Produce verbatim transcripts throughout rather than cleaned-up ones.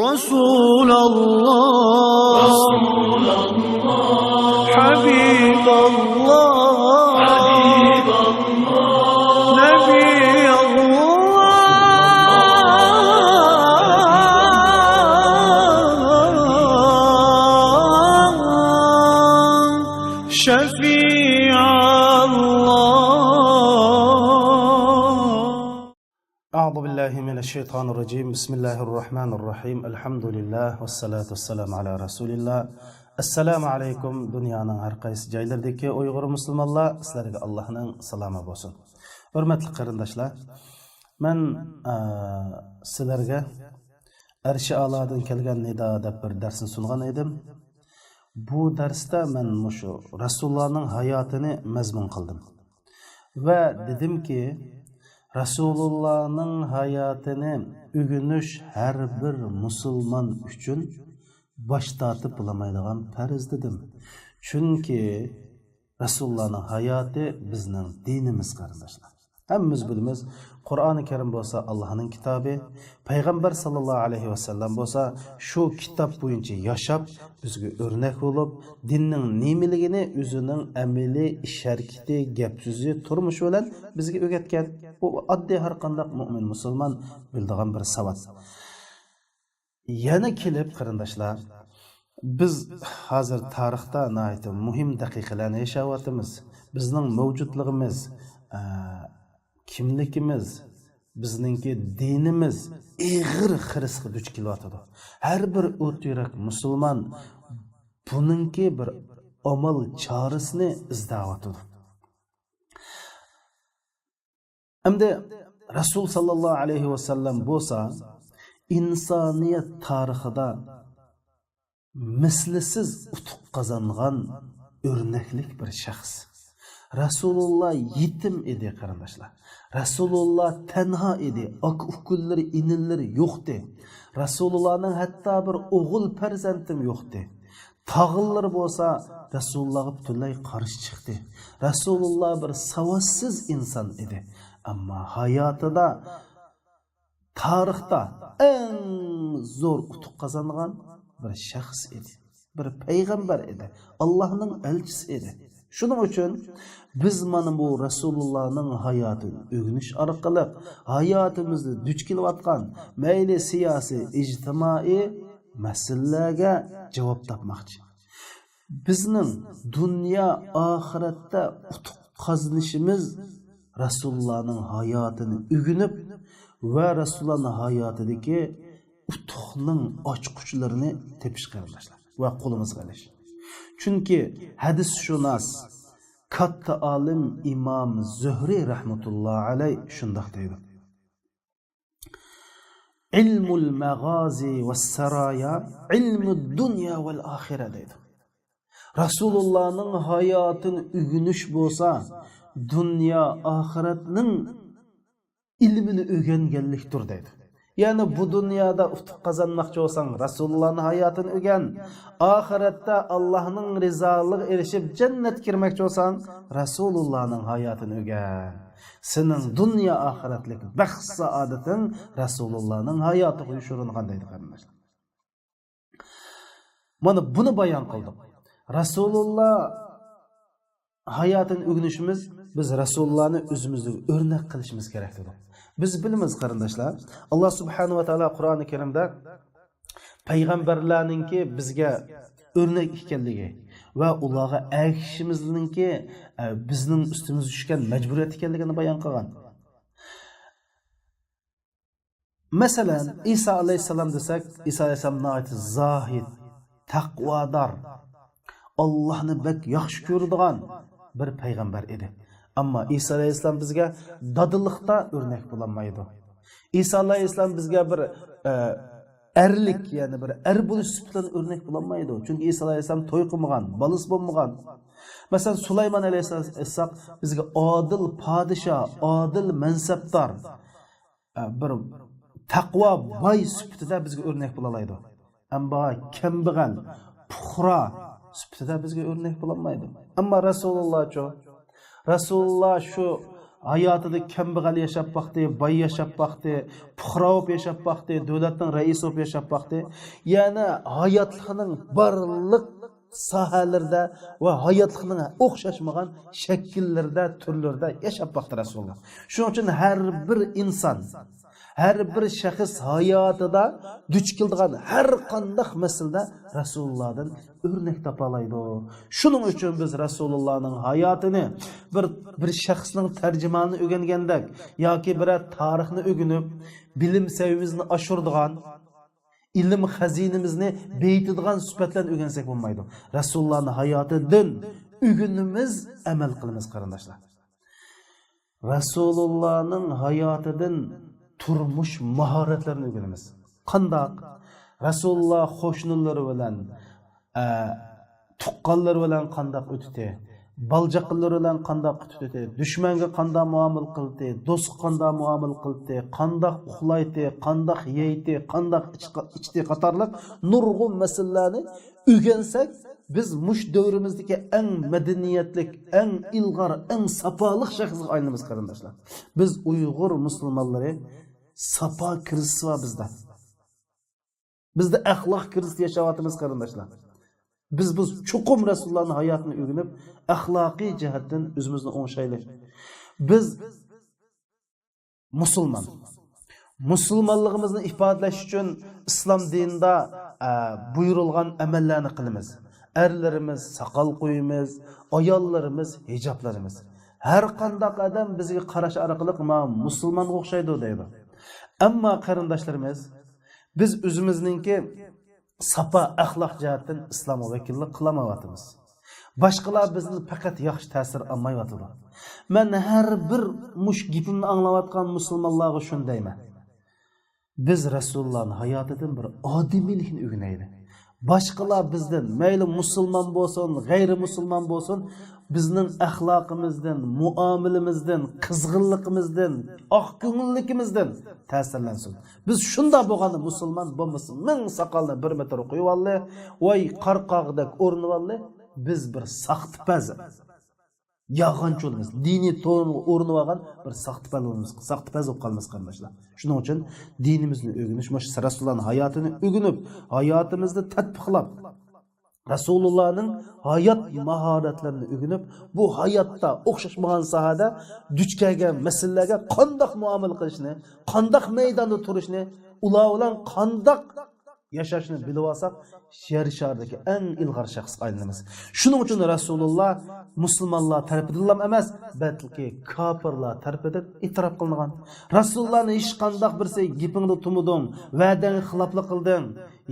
رسول الله، حبيب الله، نبي الله، شفيع الله. أعوذ بالله من الشيطان الرجيم. بسم الله الرحمن الرحيم. الحمد لله والصلاة والسلام على رسول الله. ئەسسالامۇ ئەلەيكۇم، دۇنيانىڭ ھەر قايسى جايلىرىدىكى ئۇيغۇر مۇسۇلمانلار، سىلەرگە ئاللاھنىڭ سالامى بولسۇن. ھۆرمەتلىك قېرىنداشلار، مەن، ئە، سىلەرگە ئەرشى ئالادىن كەلگەن نىدا دەپ بىر دەرسنى سۇنغان ئىدىم. بۇ دەرستە مەن مۇشۇ رەسۇلۇللانىڭ ھاياتىنى مەزمۇن قىلدىم. ۋە دېدىمكى، رەسۇلۇللانىڭ ھاياتىنى ئۆگىنىش ھەر بىر مۇسۇلمان ئۈچۈن باش تارتىپ بولالمايدىغان پەرز دېدىم. چۈنكى رەسۇلۇللانىڭ ھاياتى بىزنىڭ دىنىمىز، قېرىنداشلار. ھەممىمىز بىلىمىز، قۇرئانى كەرىم بولسا ئاللاھنىڭ كىتابى، پەيغەمبەر ساللاللاھۇ ئەلەيھى ۋەسەللەم بولسا شۇ كىتاب بويىچە ياشاپ، بىزگە ئۆرنەك بولۇپ، دىننىڭ نېمىلىكىنى ئۆزىنىڭ ئەمىلى، ئىش ھەرىكىتى، گەپ سۆزى، تۇرمۇشى بىلەن بىزگە ئۆگەتكەن. بۇ ئاددىي ھەر قانداق مۆمىن مۇسۇلمان بىلىدىغان بىر ساۋات. يەنە كېلىپ، قېرىنداشلار، بىز ھازىر تارىختا ناھايىتى مۇھىم دەقىقىلەرنى ياشاۋاتىمىز. بىزنىڭ مەۋجۇتلۇقىمىز، ئە، كىملىكىمىز، بىزنىڭكى دىنىمىز ئېغىر خىرىسقا دۇچ كېلىۋاتىدۇ. ھەر بىر ئوت يۈرەك مۇسۇلمان بۇنىڭكى بىر ئامال چارىسىنى ئىزدەۋاتىدۇ. ئەمدى رەسۇل ساللاللاھۇ ئەلەيھى ۋەسەللەم بولسا ئىنسانىيەت تارىخىدا مىسلىسىز ئۇتۇق قازانغان ئۆرنەكلىك بىر شەخس. رەسۇلۇللا يېتىم ئىدى، قېرىنداشلار. رەسۇلۇللا تەنھا ئىدى. ئاكا-ئۇكىلىرى، ئىنىلىرى يوقتى. رەسۇلۇللانىڭ ھەتتا بىر ئوغۇل پەرزەنتىمۇ يوقتى. تاغىلىرى بولسا رەسۇلۇللاغا پۈتۈنلەي قارشى چىقتى. رەسۇلۇللا بىر ساۋاتسىز ئىنسان ئىدى. ئەمما ھاياتىدا تارىختا ئەڭ زور ئۇتۇق قازانغان بىر شەخس ئىدى. بىر پەيغەمبەر ئىدى. ئاللاھنىڭ ئەلچىسى ئىدى. شۇنىڭ ئۈچۈن بىز مانا بۇ رەسۇلۇللانىڭ ھاياتىنى ئۆگىنىش ئارقىلىق ھاياتىمىزدا دۇچ كېلىۋاتقان مەيلى سىياسىي، ئىجتىمائىي مەسىلىلەرگە جاۋاب تاپماقچى. بىزنىڭ دۇنيا ئاخىرەتتە ئۇتۇق قازىنىشىمىز رەسۇلۇللانىڭ ھاياتىنى ئۆگىنىپ ۋە رەسۇلۇللانىڭ ھاياتىدىكى ئۇتۇقنىڭ ئاچقۇچلىرىنى تېپىش، قېرىنداشلار، ۋە قولىمىزغا ئېلىش. چۈنكى ھەدىسشۇناس، كاتتا ئالىم ئىمام زۆھرى رەھمەتۇللا ئەلەي شۇنداق دەيدۇ. ئىلمۇل مەغازى ۋەسسارايا ئىلمۇد دۇنيا ۋەل ئاخىرە دەيدۇ. رەسۇلۇللانىڭ ھاياتىنى ئۆگىنىش بولسا دۇنيا ئاخىرەتنىڭ ئىلمىنى ئۆگەنگەنلىكتۇر دەيدۇ. يەنى بۇ دۇنيادا ئۇتۇق قازانماقچى بولساڭ رەسۇلۇللانىڭ ھاياتىنى ئۆگەن. ئاخىرەتتە ئاللاھنىڭ رىزالىقىغا ئېرىشىپ جەننەتكە كىرمەكچى بولساڭ رەسۇلۇللانىڭ ھاياتىنى ئۆگەن. سېنىڭ دۇنيا ئاخىرەتلىك بەخت سائادىتىڭ رەسۇلۇللانىڭ ھاياتىغا يوشۇرۇنغان دەيدۇ، قېرىنداشلار. مانا بۇنى بايان قىلدۇق. رەسۇلۇللا ھاياتىنى ئۆگىنىشىمىز، بىز رەسۇلۇللانى ئۆزىمىزگە ئۆرنەك قىلىشىمىز كېرەك دېدۇق. بىز بىلىمىز، قېرىنداشلار، ئاللا سۇبھانەھۇ ۋە تائالا قۇرئانى كەرىمدە پەيغەمبەرلەرنىڭكى بىزگە ئۆرنەك ئىكەنلىكى ۋە ئۇلارغا ئەگىشىشىمىزنىڭكى، ئە، بىزنىڭ ئۈستىمىزگە چۈشكەن مەجبۇرىيەت ئىكەنلىكىنى بايان قىلغان. مەسىلەن، ئىسا ئەلەيھىسسالام دېسەك، ئىسا ئەلەيھىسسالام ناھايىتى زاھىد، تەقۋادار، ئاللاھنى بەك ياخشى كۆرىدىغان بىر پەيغەمبەر ئىدى. ئەمما ئىسا ئەلەيھىسسالام بىزگە دادىلىقتا ئۆرنەك بولالمايدۇ. ئىسا ئەلەيھىسسالام بىزگە بىر، ئە، ئەرلىك، يەنى بىر ئەر بولۇش سۈپىتىدىن ئۆرنەك بولالمايدۇ. چۈنكى ئىسا ئەلەيھىسسالام توي قىلمىغان، بالىسى بولمىغان. مەسىلەن، سۇلايمان ئەلەيھىسسالام ئېيتساق، بىزگە ئادىل پادىشاھ، ئادىل مەنسەپدار، ئە، بىر تەقۋا باي سۈپىتىدە بىزگە ئۆرنەك بولالايدۇ. ئەمما كەمبەغەل، پۇقرا سۈپىتىدە بىزگە ئۆرنەك بولالمايدۇ. ئەمما رەسۇلۇللاچۇ؟ رەسۇلۇللا شۇ ھاياتىدا كەمبەغەل ياشاپ باقتى، باي ياشاپ باقتى، پۇقرا بولۇپ ياشاپ باقتى، دۆلەتنىڭ رەئىسى بولۇپ ياشاپ باقتى. يەنى ھاياتلىقنىڭ بارلىق ساھەلىرىدە ۋە ھاياتلىقنىڭ ئوخشاشمىغان شەكىللىرىدە، تۈرلىرىدە ياشاپ باقتى رەسۇلۇللا. شۇنىڭ ئۈچۈن ھەر بىر ئىنسان، ھەر بىر شەخس ھاياتىدا دۇچ كېلىدىغان ھەر قانداق مەسىلىدە رەسۇلۇللادىن ئۆرنەك تاپالايدۇ. شۇنىڭ ئۈچۈن بىز رەسۇلۇللانىڭ ھاياتىنى بىر، بىر شەخسنىڭ تەرجىمانىنى ئۆگەنگەندەك ياكى بىرەر تارىخنى ئۆگىنىپ، بىلىم سەۋىيىمىزنى ئاشۇرىدىغان، ئىلىم خەزىنىمىزنى بېيىتىدىغان سۈپەت بىلەن ئۆگەنسەك بولمايدۇ. رەسۇلۇللانىڭ ھاياتىدىن ئۆگىنىمىز، ئەمەل قىلىمىز، قېرىنداشلار. رەسۇلۇللانىڭ ھاياتىدىن تۇرمۇش ماھارەتلىرىنى ئۆگىنىمىز. قانداق؟ رەسۇلۇللا قوشنىلىرى بىلەن، ئە، تۇغقانلىرى بىلەن قانداق ئۆتتى؟ بالىچاقىلىرى بىلەن قانداق ئۆتتى؟ دۈشمەنگە قانداق مۇئامىلە قىلدى؟ دوستقا قانداق مۇئامىلە قىلدى؟ قانداق ئۇخلايتتى؟ قانداق يەيتتى؟ قانداق ئىچ-، ئىچتى؟ قاتارلىق نۇرغۇن مەسىلىلەرنى ئۆگەنسەك، بىز مۇشۇ دەۋرىمىزدىكى ئەڭ مەدەنىيەتلىك، ئەڭ ئىلغار، ئەڭ ساپالىق شەخسكە ئايلىنىمىز، قېرىنداشلار. بىز ئۇيغۇر مۇسۇلمانلىرى ساپا كىرىزىسى بار بىزدە. بىزدە ئەخلاق كىرىزىسى ياشاۋاتىمىز، قېرىنداشلار. بىز، بىز چوقۇم رەسۇلۇللانىڭ ھاياتىنى ئۆگىنىپ، ئەخلاقىي جەھەتتىن ئۆزىمىزنى ئوڭشايلى. بىز مۇسۇلمان. مۇسۇلمانلىقىمىزنى ئىپادىلەش ئۈچۈن ئىسلام دىنىدا، ئە، بۇيرۇلغان ئەمەللەرنى قىلىمىز. ئەرلىرىمىز ساقال قويىمىز، ئاياللىرىمىز ھىجابلىنىمىز. ھەر قانداق ئادەم بىزگە قاراش ئارقىلىق، «مانا مۇسۇلمانغا ئوخشايدۇ» دەيدۇ. ئەمما قېرىنداشلىرىمىز، بىز ئۆزىمىزنىڭكى ساپا ئەخلاق جەھەتتىن ئىسلامغا ۋەكىللىك قىلالمايۋاتىمىز. باشقىلار بىزدىن پەقەت ياخشى تەسىر ئالمايۋاتىدۇ. مەن ھەر بىر مۇشۇ گېپىمنى ئاڭلاۋاتقان مۇسۇلمانلارغا شۇنى دەيمەن. بىز رەسۇلۇللانىڭ ھاياتىدىن بىر ئادىمىيلىكنى ئۆگىنەيلى. باشقىلار بىزدىن، مەيلى مۇسۇلمان بولسۇن، غەيرىي مۇسۇلمان بولسۇن، بىزنىڭ ئەخلاقىمىزدىن، مۇئامىلىمىزدىن، قىزغىنلىقىمىزدىن، ئاق كۆڭۈللۈكىمىزدىن تەسىرلەنسۇن. بىز شۇنداق بولغاندا مۇسۇلمان بولمىسا، مىڭ ساقالنى بىر مېتىر قويۇۋاللى، ۋاي قارقاغدەك ئورىنىۋاللى، بىز بىر ساختىپەز، يالغانچى بولىمىز. دىنىي تونغا ئورىنىۋالغان بىر ساختىپەز بولىمىز، ساختىپەز بولۇپ قالىمىز، قېرىنداشلار. شۇنىڭ ئۈچۈن دىنىمىزنى ئۆگىنىش، مۇشۇ رەسۇلۇللانىڭ ھاياتىنى ئۆگىنىپ، ھاياتىمىزدا تەتبىقلاپ، رەسۇلۇللانىڭ ھايات ماھارەتلىرىنى ئۆگىنىپ، بۇ ھاياتتا ئوخشاشمىغان ساھەدە دۇچ كەلگەن مەسىلىلەرگە قانداق مۇئامىلە قىلىشنى، قانداق مەيداندا تۇرۇشنى، ئۇلار بىلەن قانداق ياشاشنى بىلىۋالساق، يەر شارىدىكى ئەڭ ئىلغار شەخسكە ئايلىنىمىز. شۇنىڭ ئۈچۈن رەسۇلۇللا مۇسۇلمانلار تەرىپىدىنلا ئەمەس، بەلكى كاپىرلار تەرىپىدىن ئېتىراپ قىلىنغان. رەسۇلۇللانى ھېچقانداق بىرسى «گېپىڭدە تۇرمىدىڭ، ۋەدەڭگە خىلاپلىق قىلدىڭ،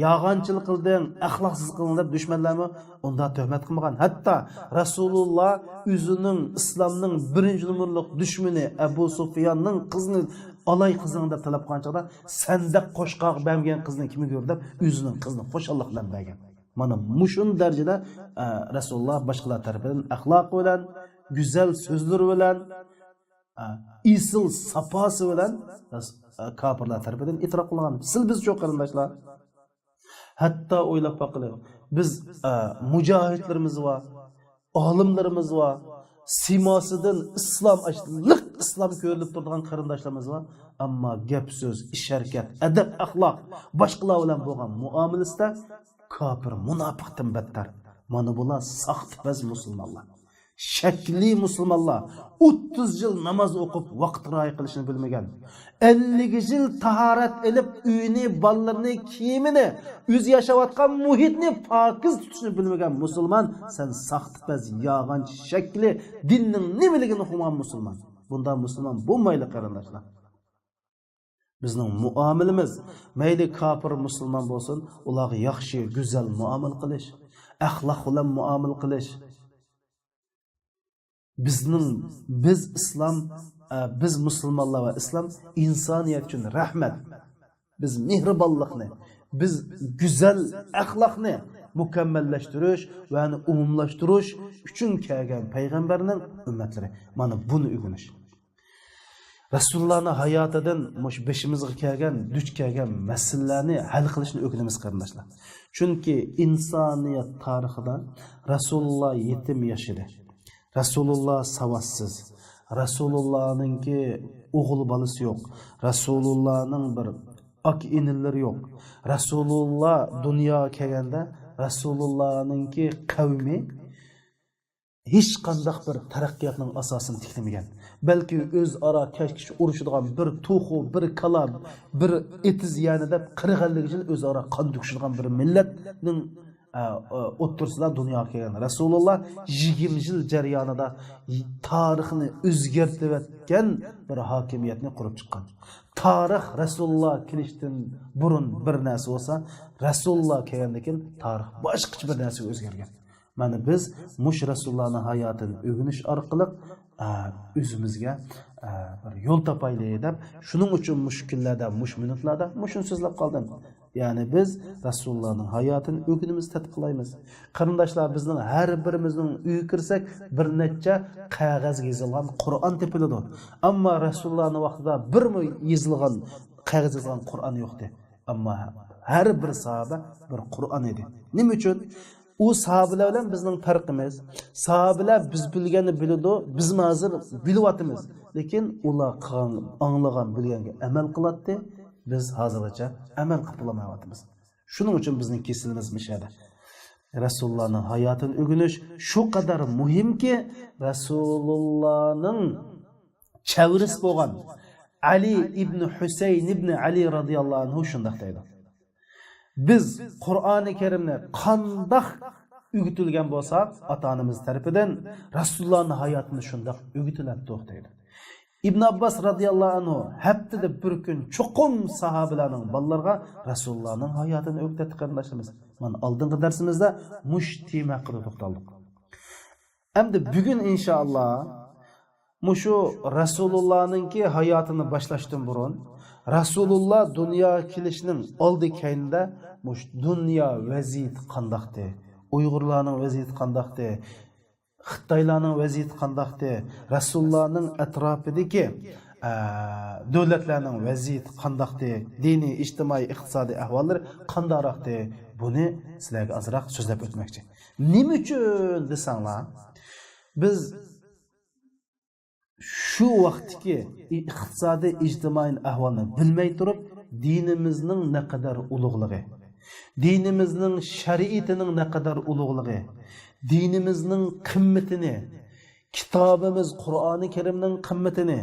يالغانچىلىق قىلدىڭ، ئەخلاقسىزلىق قىلدىڭ» دەپ دۈشمەنلەرمۇ ئۇنداق تۆھمەت قىلمىغان. ھەتتا رەسۇلۇللا ئۆزىنىڭ، ئىسلامنىڭ بىرىنچى نومۇرلۇق دۈشمىنى ئەبۇ سۇفياننىڭ قىزىنى ئالاي قىزىڭ دەپ تەلەپ قىلغان چاغدا، سەندەك قوشقاغا بەرمىگەن قىزنى كىمگە بېرىدۇ دەپ، ئۆزىنىڭ قىزىنى خۇشاللىق بىلەن بەرگەن. مانا مۇشۇنداق دەرىجىدە، ئە، رەسۇلۇللا باشقىلار تەرىپىدىن ئەخلاقى بىلەن، گۈزەل سۆزلىرى بىلەن، ئە، ئېسىل ساپاسى بىلەن رەس-، ئە، كاپىرلار تەرىپىدىن ئېتىراپ قىلغان. سىل بىزچۇ، قېرىنداشلار؟ ھەتتا ئويلاپ باققىلى، بىز، ئە، مۇجاھىدلىرىمىز بار، ئالىملىرىمىز بار، سىيماسىدىن ئىسلام، لىق ئىسلام كۆرۈلۈپ تۇرىدىغان قېرىنداشلىرىمىز بار. ئەمما گەپ سۆز، ئىش ھەرىكەت، ئەدەپ ئەخلاق، باشقىلار بىلەن بولغان مۇئامىلىسىدە كاپىر، مۇناپىقتىن بەتتەر. مانا بۇلار ساختىپەز مۇسۇلمانلار. شەكلىي مۇسۇلمانلار، ئوتتۇز يىل ناماز ئوقۇپ، ۋاقىت رىئايە قىلىشنى بىلمىگەن، ئەللىك يىل تاھارەت ئېلىپ، ئۆيىنى، بالىلىرىنى، كىيىمىنى، ئۆزى ياشاۋاتقان مۇھىتنى پاكىز تۇتۇشنى بىلمىگەن مۇسۇلمان، سەن ساختىپەز، يالغانچى، شەكلى، دىننىڭ نېمىلىكىنى ئۇقمىغان مۇسۇلمان. بۇنداق مۇسۇلمان بولمايلى، قېرىنداشلار. بىزنىڭ مۇئامىلىمىز، مەيلى كاپىر، مۇسۇلمان بولسۇن، ئۇلارغا ياخشى، گۈزەل مۇئامىلە قىلىش، ئەخلاق بىلەن مۇئامىلە قىلىش. بىزنىڭ، بىز ئىسلام، ئە، بىز مۇسۇلمانلار ۋە ئىسلام ئىنسانىيەت ئۈچۈن رەھمەت. بىز مېھرىبانلىقنى، بىز گۈزەل ئەخلاقنى مۇكەممەللەشتۈرۈش ۋە ئۇنى ئومۇملاشتۇرۇش ئۈچۈن كەلگەن پەيغەمبەرنىڭ ئۈممەتلىرى. مانا بۇنى ئۆگىنىش. رەسۇلۇللانىڭ ھاياتىدىن مۇشۇ بېشىمىزغا كەلگەن، دۇچ كەلگەن مەسىلىلەرنى ھەل قىلىشنى ئۆگىنىمىز، قېرىنداشلار. چۈنكى ئىنسانىيەت تارىخىدا رەسۇلۇللا يېتىم ياشىدى. رەسۇلۇللا ساۋاتسىز. رەسۇلۇللانىڭكى ئوغۇل بالىسى يوق. رەسۇلۇللانىڭ بىر ئاكا ئىنىلىرى يوق. رەسۇلۇللا دۇنياغا كەلگەندە رەسۇلۇللانىڭكى قەۋمى ھېچقانداق بىر تەرەققىياتنىڭ ئاساسىنى تىكلىمىگەن. بەلكى ئۆزئارا كەچكىچە ئۇرۇشىدىغان بىر توخۇ، بىر كالا، بىر ئېتىز يەنى دەپ قىرىق ئەللىك يىل ئۆزئارا قان تۆكۈشىدىغان بىر مىللەتنىڭ، ئە، ئە، ئوتتۇرىسىدا دۇنياغا كەلگەن. رەسۇلۇللا يىگىرمە يىل جەريانىدا تارىخنى ئۆزگەرتىۋەتكەن بىر ھاكىمىيەتنى قۇرۇپ چىققان. تارىخ رەسۇلۇللا كېلىشتىن بۇرۇن بىر نەرسە بولسا، رەسۇلۇللا كەلگەندىن كېيىن تارىخ باشقىچە بىر نەرسىگە ئۆزگەرگەن. مانا بىز مۇشۇ رەسۇلۇللانىڭ ھاياتىدىن ئۆگىنىش ئارقىلىق، ئە، ئۆزىمىزگە، ئە، بىر يول تاپايلى دەپ، شۇنىڭ ئۈچۈن مۇشۇ كۈنلەردە، مۇشۇ مىنۇتلاردا مۇشۇنى سۆزلەپ قالدىم. يەنى بىز رەسۇلۇللانىڭ ھاياتىنى ئۆگىنىمىز، تەتقىق قىلايمىز. قېرىنداشلار، بىزنىڭ ھەر بىرىمىزنىڭ ئۆيىگە كىرسەك، بىر نەچچە قەغەزگە يېزىلغان قۇرئان تېپىلىدۇ. ئەمما رەسۇلۇللانىڭ ۋاقتىدا بىرمۇ يېزىلغان، قەغەز يېزىلغان قۇرئان يوقتى. ئەمما ھەر بىر ساھابە بىر قۇرئان ئىدى. نېمە ئۈچۈن؟ ئۇ ساھابىلەر بىلەن بىزنىڭ پەرقىمىز، ساھابىلەر بىز بىلگەننى بىلىدۇ، بىزمۇ ھازىر بىلىۋاتىمىز. لېكىن ئۇلار قىلغان، ئاڭلىغان، بىلگەنگە ئەمەل قىلاتتى. بىز ھازىرغىچە ئەمەل قىلىپ بولالمايۋاتىمىز. شۇنىڭ ئۈچۈن بىزنىڭ كېسىلىمىز مۇشۇ يەردە. رەسۇلۇللانىڭ ھاياتىنى ئۆگىنىش شۇ قەدەر مۇھىمكى، رەسۇلۇللانىڭ چەۋرىسى بولغان ئەلى ئىبنى ھۈسەيىن ئىبنى ئەلى رازىياللاھۇ ئەنھۇ شۇنداق دەيدۇ. بىز قۇرئانى كەرىمنى قانداق ئۆگىتىلگەن بولساق، ئاتا-ئانىمىز تەرىپىدىن رەسۇلۇللانىڭ ھاياتىنى شۇنداق ئۆگىتىلەتتۇق دەيدۇ. ئىبن ئابباس رازىياللاھۇ ئەنھۇ ھەپتىدە بىر كۈن چوقۇم ساھابىلەرنىڭ بالىلىرىغا رەسۇلۇللانىڭ ھاياتىنى ئۆگىتەتتى قېرىنداشلىرىمىز. مانا ئالدىنقى دەرسىمىزدە مۇشۇ تېما ھەققىدە توختالدۇق. ئەمدى بۈگۈن ئىنشائاللا مۇشۇ رەسۇلۇللانىڭكى ھاياتىنى باشلاشتىن بۇرۇن، رەسۇلۇللا دۇنياغا كېلىشنىڭ ئالدى كەينىدە مۇشۇ دۇنيا ۋەزىيىتى قانداقتى؟ ئۇيغۇرلارنىڭ ۋەزىيىتى قانداقتى؟ خىتايلارنىڭ ۋەزىيىتى قانداقتى؟ رەسۇلۇللانىڭ ئەتراپىدىكى، ئە، دۆلەتلەرنىڭ ۋەزىيىتى قانداقتى؟ دىنىي، ئىجتىمائىي، ئىقتىسادىي ئەھۋاللىرى قانداقراقتى؟ بۇنى سىلەرگە ئازراق سۆزلەپ ئۆتمەكچى. نېمە ئۈچۈن دېسەڭلار، بىز شۇ ۋاقىتتىكى ئىقتىسادىي، ئىجتىمائىي ئەھۋالنى بىلمەي تۇرۇپ، دىنىمىزنىڭ نەقەدەر ئۇلۇغلۇقى، دىنىمىزنىڭ شەرىئىتىنىڭ نەقەدەر ئۇلۇغلۇقى، دىنىمىزنىڭ قىممىتىنى، كىتابىمىز قۇرئانى كەرىمنىڭ قىممىتىنى،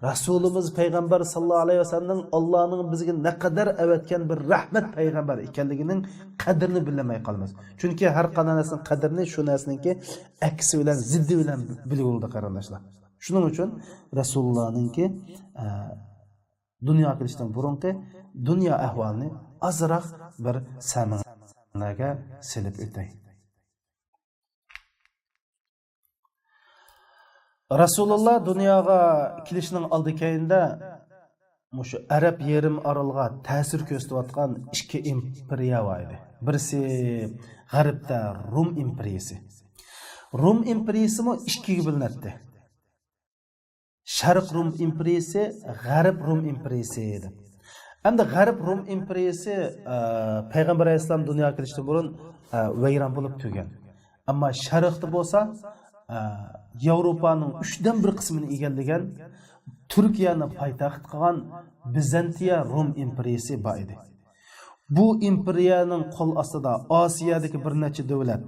رەسۇلىمىز پەيغەمبەر ساللاللاھۇ ئەلەيھى ۋەسەللەمنىڭ ئاللانىڭ بىزگە نەقەدەر ئەۋەتكەن بىر رەھمەت پەيغەمبەر ئىكەنلىكىنىڭ قەدرىنى بىلەلمەي قالىمىز. چۈنكى ھەر قانداق نەرسىنىڭ قەدرىنى شۇ نەرسىنىڭكى ئەكسى بىلەن، زىددى بىلەن بىلگىلى بولىدۇ، قېرىنداشلار. شۇنىڭ ئۈچۈن رەسۇلۇللانىڭكى، ئە، دۇنياغا كېلىشتىن بۇرۇنقى دۇنيا ئەھۋالىنى ئازراق بىر سەمىڭلارگە سېلىپ ئۆتەي. رەسۇلۇللا دۇنياغا كېلىشنىڭ ئالدى كەينىدە مۇشۇ ئەرەب يېرىم ئارىلىغا تەسىر كۆرسىتىۋاتقان ئىككى ئىمپېرىيە بار ئىدى. بىرسى غەربتە روم ئىمپېرىيىسى. روم ئىمپېرىيىسىمۇ ئىككىگە بۆلۈنەتتى. شەرق روم ئىمپېرىيىسى، غەرب روم ئىمپېرىيىسى دەپ. ئەمدى غەرب روم ئىمپېرىيىسى، ئە، پەيغەمبەر ئەلەيھىسسالام دۇنياغا كېلىشتىن بۇرۇن، ئە، ۋەيران بولۇپ تۈگىگەن. ئەمما شەرقتە بولسا، ئە، ياۋروپانىڭ ئۈچتىن بىر قىسمىنى ئىگىلىگەن، تۈركىيەنى پايتەخت قىلغان بىزەنتىيە روم ئىمپېرىيىسى بار ئىدى. بۇ ئىمپېرىيەنىڭ قول ئاستىدا ئاسىيادىكى بىر نەچچە دۆلەت،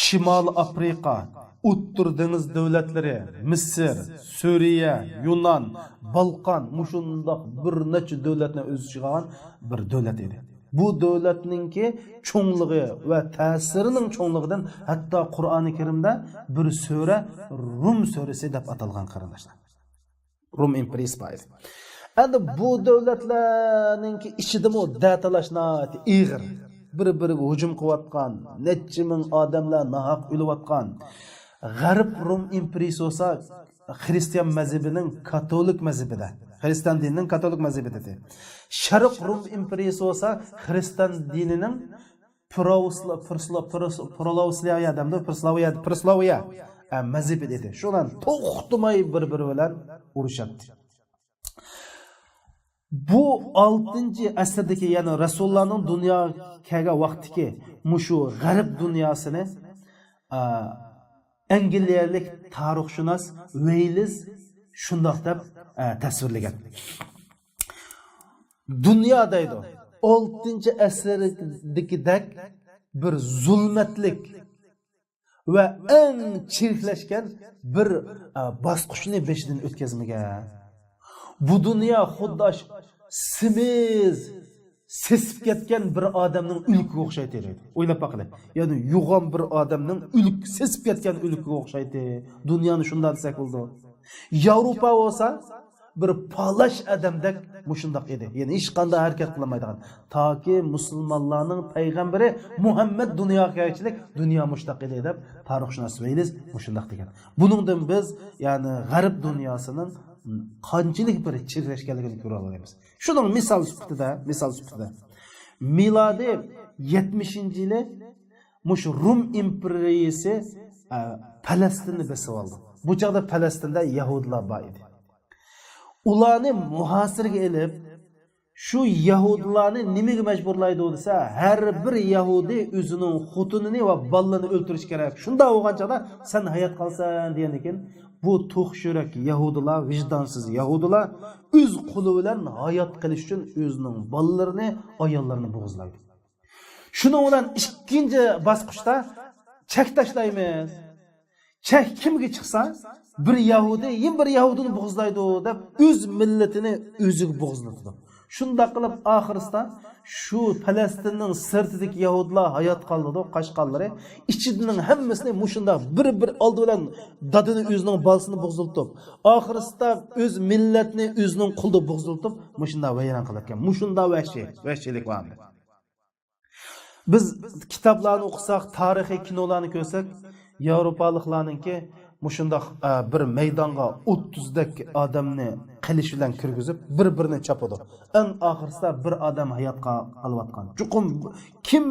شىمالىي ئافرىقا، ئوتتۇرا دېڭىز دۆلەتلىرى، مىسىر، سۈرىيە، يۇنان، بالقان، مۇشۇنداق بىر نەچچە دۆلەتنى ئۆز ئىچىگە ئالغان بىر دۆلەت ئىدى. بۇ دۆلەتنىڭكى چوڭلۇقى ۋە تەسىرىنىڭ چوڭلۇقىدىن ھەتتا قۇرئانى كەرىمدە بىر سۈرە روم سۈرىسى دەپ ئاتالغان، قېرىنداشلار. روم ئىمپېرىيىسى بار ئىدى. ئەمدى بۇ دۆلەتلەرنىڭكى ئىچىدىمۇ دەتالاش ناھايىتى ئېغىر. بىر-بىرىگە ھۇجۇم قىلىۋاتقان، نەچچە مىڭ ئادەملەر ناھەق ئۆلۈۋاتقان. غەرب روم ئىمپېرىيىسى بولسا خرىستىيان مەزھىپىنىڭ كاتولىك مەزھىپىدە، خرىستىيان دىنىنىڭ كاتولىك مەزھىپىدە. شەرق روم ئىمپېرىيىسى بولسا خرىستىيان دىنىنىڭ پروسلا-، پروسلا-، پروس-، پروسلاۋىيە دەمدۇ، پروسلاۋىيە، پروسلاۋىيە، ئە، مەزھىپى ئىدى. شۇلار توختىماي بىر-بىرى بىلەن ئۇرۇشاتتى. بۇ ئالتىنچى ئەسىردىكى، يەنى رەسۇلۇللانىڭ دۇنياغا كەلگەن ۋاقتىدىكى مۇشۇ غەرب دۇنياسىنى، ئە، ئەنگلىيەلىك تارىخشۇناس ۋېيلىز شۇنداق دەپ، ئە، تەسۋىرلىگەن. دۇنيا دەيدۇ، ئالتىنچى ئەسىردىكىدەك بىر زۇلمەتلىك ۋە ئەڭ چىرىكلەشكەن بىر، ئە، باسقۇچنى بېشىدىن ئۆتكۈزمىگەن. بۇ دۇنيا خۇددى ئاشۇ سېمىز سېسىپ كەتكەن بىر ئادەمنىڭ ئۆلۈكىگە ئوخشايتتى دەيدۇ. ئويلاپ باقىلى. يەنى يوغان بىر ئادەمنىڭ ئۆلۈك، سېسىپ كەتكەن ئۆلۈكىگە ئوخشايتتى. دۇنيانى شۇنداق دېسەك بولىدۇ. ياۋروپا بولسا بىر پالاش ئادەمدەك مۇشۇنداق ئىدى. يەنى ھېچقانداق ھەرىكەت قىلالمايدىغان. تاكى مۇسۇلمانلارنىڭ پەيغەمبىرى مۇھەممەد دۇنياغا كەلگۈچىلىك دۇنيا مۇشۇنداق ئىدى دەپ تارىخشۇناس ۋېيلىز مۇشۇنداق دېگەن. بۇنىڭدىن بىز، يەنى غەرب دۇنياسىنىڭ قانچىلىك بىر چىرىكلەشكەنلىكىنى كۆرۈۋالىمىز. شۇنىڭ مىسال سۈپىتىدە، مىسال سۈپىتىدە، مىلادىي يەتمىشىنچى يىلى مۇشۇ رۇم ئىمپېرىيىسى، ئە، پەلەستىننى بېسىۋالدى. بۇ چاغدا پەلەستىندە يەھۇدىيلار بار ئىدى. ئۇلارنى مۇھاسىرىگە ئېلىپ، شۇ يەھۇدىيلارنى نېمىگە مەجبۇرلايدۇ دېسە، ھەر بىر يەھۇدىي ئۆزىنىڭ خوتۇنىنى ۋە بالىلىرىنى ئۆلتۈرۈشى كېرەك. شۇنداق بولغان چاغدا سەن ھايات قالىسەن دېگەندىن كېيىن، بۇ توق يۈرەك يەھۇدىيلار، ۋىجدانسىز يەھۇدىيلار ئۆز قولى بىلەن ھايات قېلىش ئۈچۈن ئۆزىنىڭ بالىلىرىنى، ئاياللىرىنى بوغۇزلايدۇ. شۇنىڭ بىلەن ئىككىنچى باسقۇچتا چەك تاشلايمىز. چەك كىمگە چىقسا، بىر يەھۇدىي يەنە بىر يەھۇدىينى بوغۇزلايدۇ دەپ، ئۆز مىللىتىنى ئۆزىگە بوغۇزلىتىدۇ. شۇنداق قىلىپ، ئاخىرسىدا شۇ پەلەستىننىڭ سىرتىدىكى يەھۇدىيلار ھايات قالىدۇ، قاچقانلىرى. ئىچىدىنىڭ ھەممىسىنى مۇشۇنداق بىر-بىر ئالدى بىلەن دادىنى، ئۆزىنىڭ بالىسىنى بوغۇزلىتىپ، ئاخىرسىدا ئۆز مىللەتنى ئۆزىنىڭ قولىدا بوغۇزلىتىپ، مۇشۇنداق ۋەيران قىلىۋەتكەن. مۇشۇنداق ۋەھشىي، ۋەھشىيلىك بار ئەمدى. بىز كىتابلارنى ئوقۇساق، تارىخىي كىنولارنى كۆرسەك، ياۋروپالىقلارنىڭكى مۇشۇنداق، ئە، بىر مەيدانغا ئوتتۇزدەك ئادەمنى قىلىچ بىلەن كىرگۈزۈپ، بىر-بىرىنى چاپىدۇ. ئەڭ ئاخىرسىدا بىر ئادەم ھايات قا-، قالىۋاتقان. چوقۇم كىم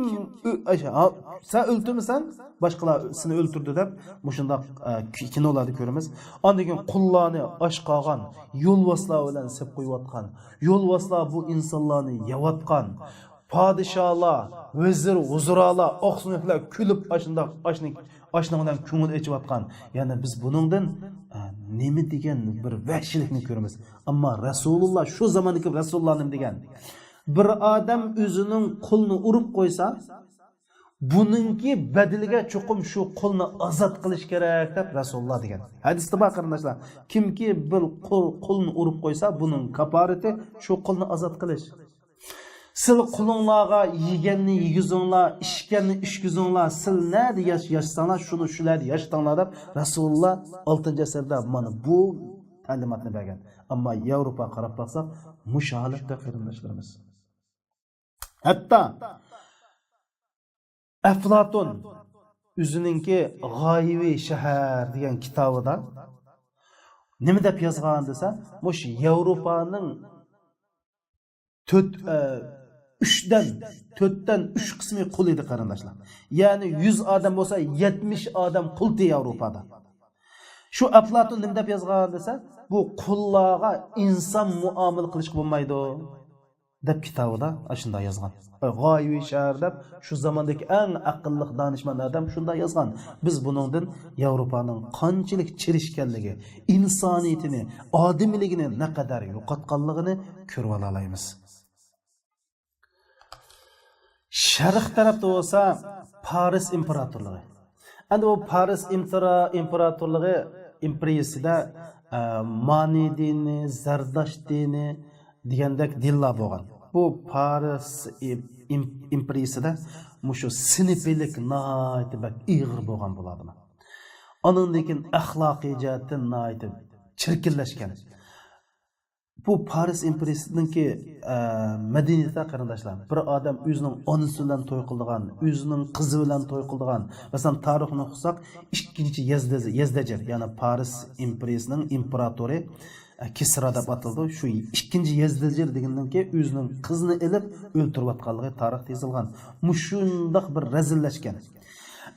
ئۆ-، ئەش-، ھا، سەن ئۆلتۈرمىسەڭ، باشقىلار سېنى ئۆلتۈردى دەپ، مۇشۇنداق، ئە، كى-، كىنولاردا كۆرىمىز. ئاندىن كېيىن قۇللارنى ئاچ قالغان، يولۋاسلار بىلەن سېپ قويۇۋاتقان، يولۋاسلار بۇ ئىنسانلارنى يەۋاتقان، پادىشاھلار، ۋەزىر، ۋۇزۇرالار، ئاقسۆڭەكلەر كۈلۈپ ئاشۇنداق ئاشنى، ئاشنىڭ بىلەن كۆڭۈل ئېچىۋاتقان. يەنى بىز بۇنىڭدىن، ئە، نېمە دېگەن بىر ۋەھشىيلىكنى كۆرىمىز. ئەمما رەسۇلۇللا، شۇ زاماندىكى رەسۇلۇللا نېمە دېگەن؟ بىر ئادەم ئۆزىنىڭ قولىنى ئۇرۇپ قويسا، بۇنىڭكى بەدىلىگە چوقۇم شۇ قولنى ئازاد قىلىش كېرەك دەپ رەسۇلۇللا دېگەن. ھەدىستە بار، قېرىنداشلار. كىمكى بىر قول، قولنى ئۇرۇپ قويسا، بۇنىڭ كاپارىتى شۇ قولنى ئازاد قىلىش. سىل قۇلۇڭلارغا يېگەننى يېگۈزۈڭلار، ئىچكەننى ئىچكۈزۈڭلار، سىل نەدە ياش-، ياشىساڭلار، شۇنى شۇلەردە ياشىتىڭلار دەپ رەسۇلۇللا ئالتىنچى ئەسىردە مانا بۇ تەلىماتنى بەرگەن. ئەمما ياۋروپا قاراپ باقساق، مۇشۇ ھالەتتە قېرىنداشلىرىمىز. ھەتتا ئەفلاتون ئۆزىنىڭكى غايىۋى شەھەر دېگەن كىتابىدا نېمە دەپ يازغان دېسە، مۇشۇ ياۋروپانىڭ تۆت، ئە، ئۈچتىن، تۆتتىن ئۈچ قىسمى قۇل ئىدى، قېرىنداشلار. يەنى يۈز ئادەم بولسا، يەتمىش ئادەم قۇل ئىدى ياۋروپادا. شۇ ئەپلاتون نېمە دەپ يازغان دېسە، بۇ قۇللارغا ئىنسان مۇئامىلە قىلىشقا بولمايدۇ دەپ كىتابىدا ئاشۇنداق يازغان. غايىۋى شەھەر دەپ شۇ زاماندىكى ئەڭ ئەقىللىق دانىشمەن ئادەم شۇنداق يازغان. بىز بۇنىڭدىن ياۋروپانىڭ قانچىلىك چىرىشكەنلىكى، ئىنسانىيىتىنى، ئادىمىيلىكىنى نەقەدەر يوقاتقانلىقىنى كۆرۈۋالالايمىز. شەرق تەرەپتە بولسا پارس ئىمپېراتورلۇقى. ئەمدى بۇ پارس ئىمپېرا-، ئىمپېراتورلۇقى ئىمپېرىيىسىدە، ئە، مانى دىنى، زەرداشت دىنى دېگەندەك دىنلار بولغان. بۇ پارس ئىم-، ئىم-، ئىمپېرىيىسىدە مۇشۇ سىنىپىيلىك ناھايىتى بەك ئېغىر بولغان بۇلاردا. ئانىڭدىن كېيىن ئەخلاقىي جەھەتتىن ناھايىتى چىركىنلەشكەن. بۇ پارس ئىمپېرىيىسىنىڭكى، ئە، مەدەنىيىتى، قېرىنداشلار. بىر ئادەم ئۆزىنىڭ ئانىسى بىلەن توي قىلىدىغان، ئۆزىنىڭ قىزى بىلەن توي قىلىدىغان. مەسىلەن، تارىخنى ئوقۇساق، ئىككىنچى يەزدە-، يەزدەجىر، يەنى پارس ئىمپېرىيىسىنىڭ ئىمپېراتورى، ئە، كىسرا دەپ ئاتىلىدۇ. شۇ ئىككىنچى يەزدەجىر دېگەندىن كېيىن ئۆزىنىڭ قىزىنى ئېلىپ ئۆلتۈرۈۋاتقانلىقى تارىختا يېزىلغان. مۇشۇنداق بىر رەزىللەشكەن.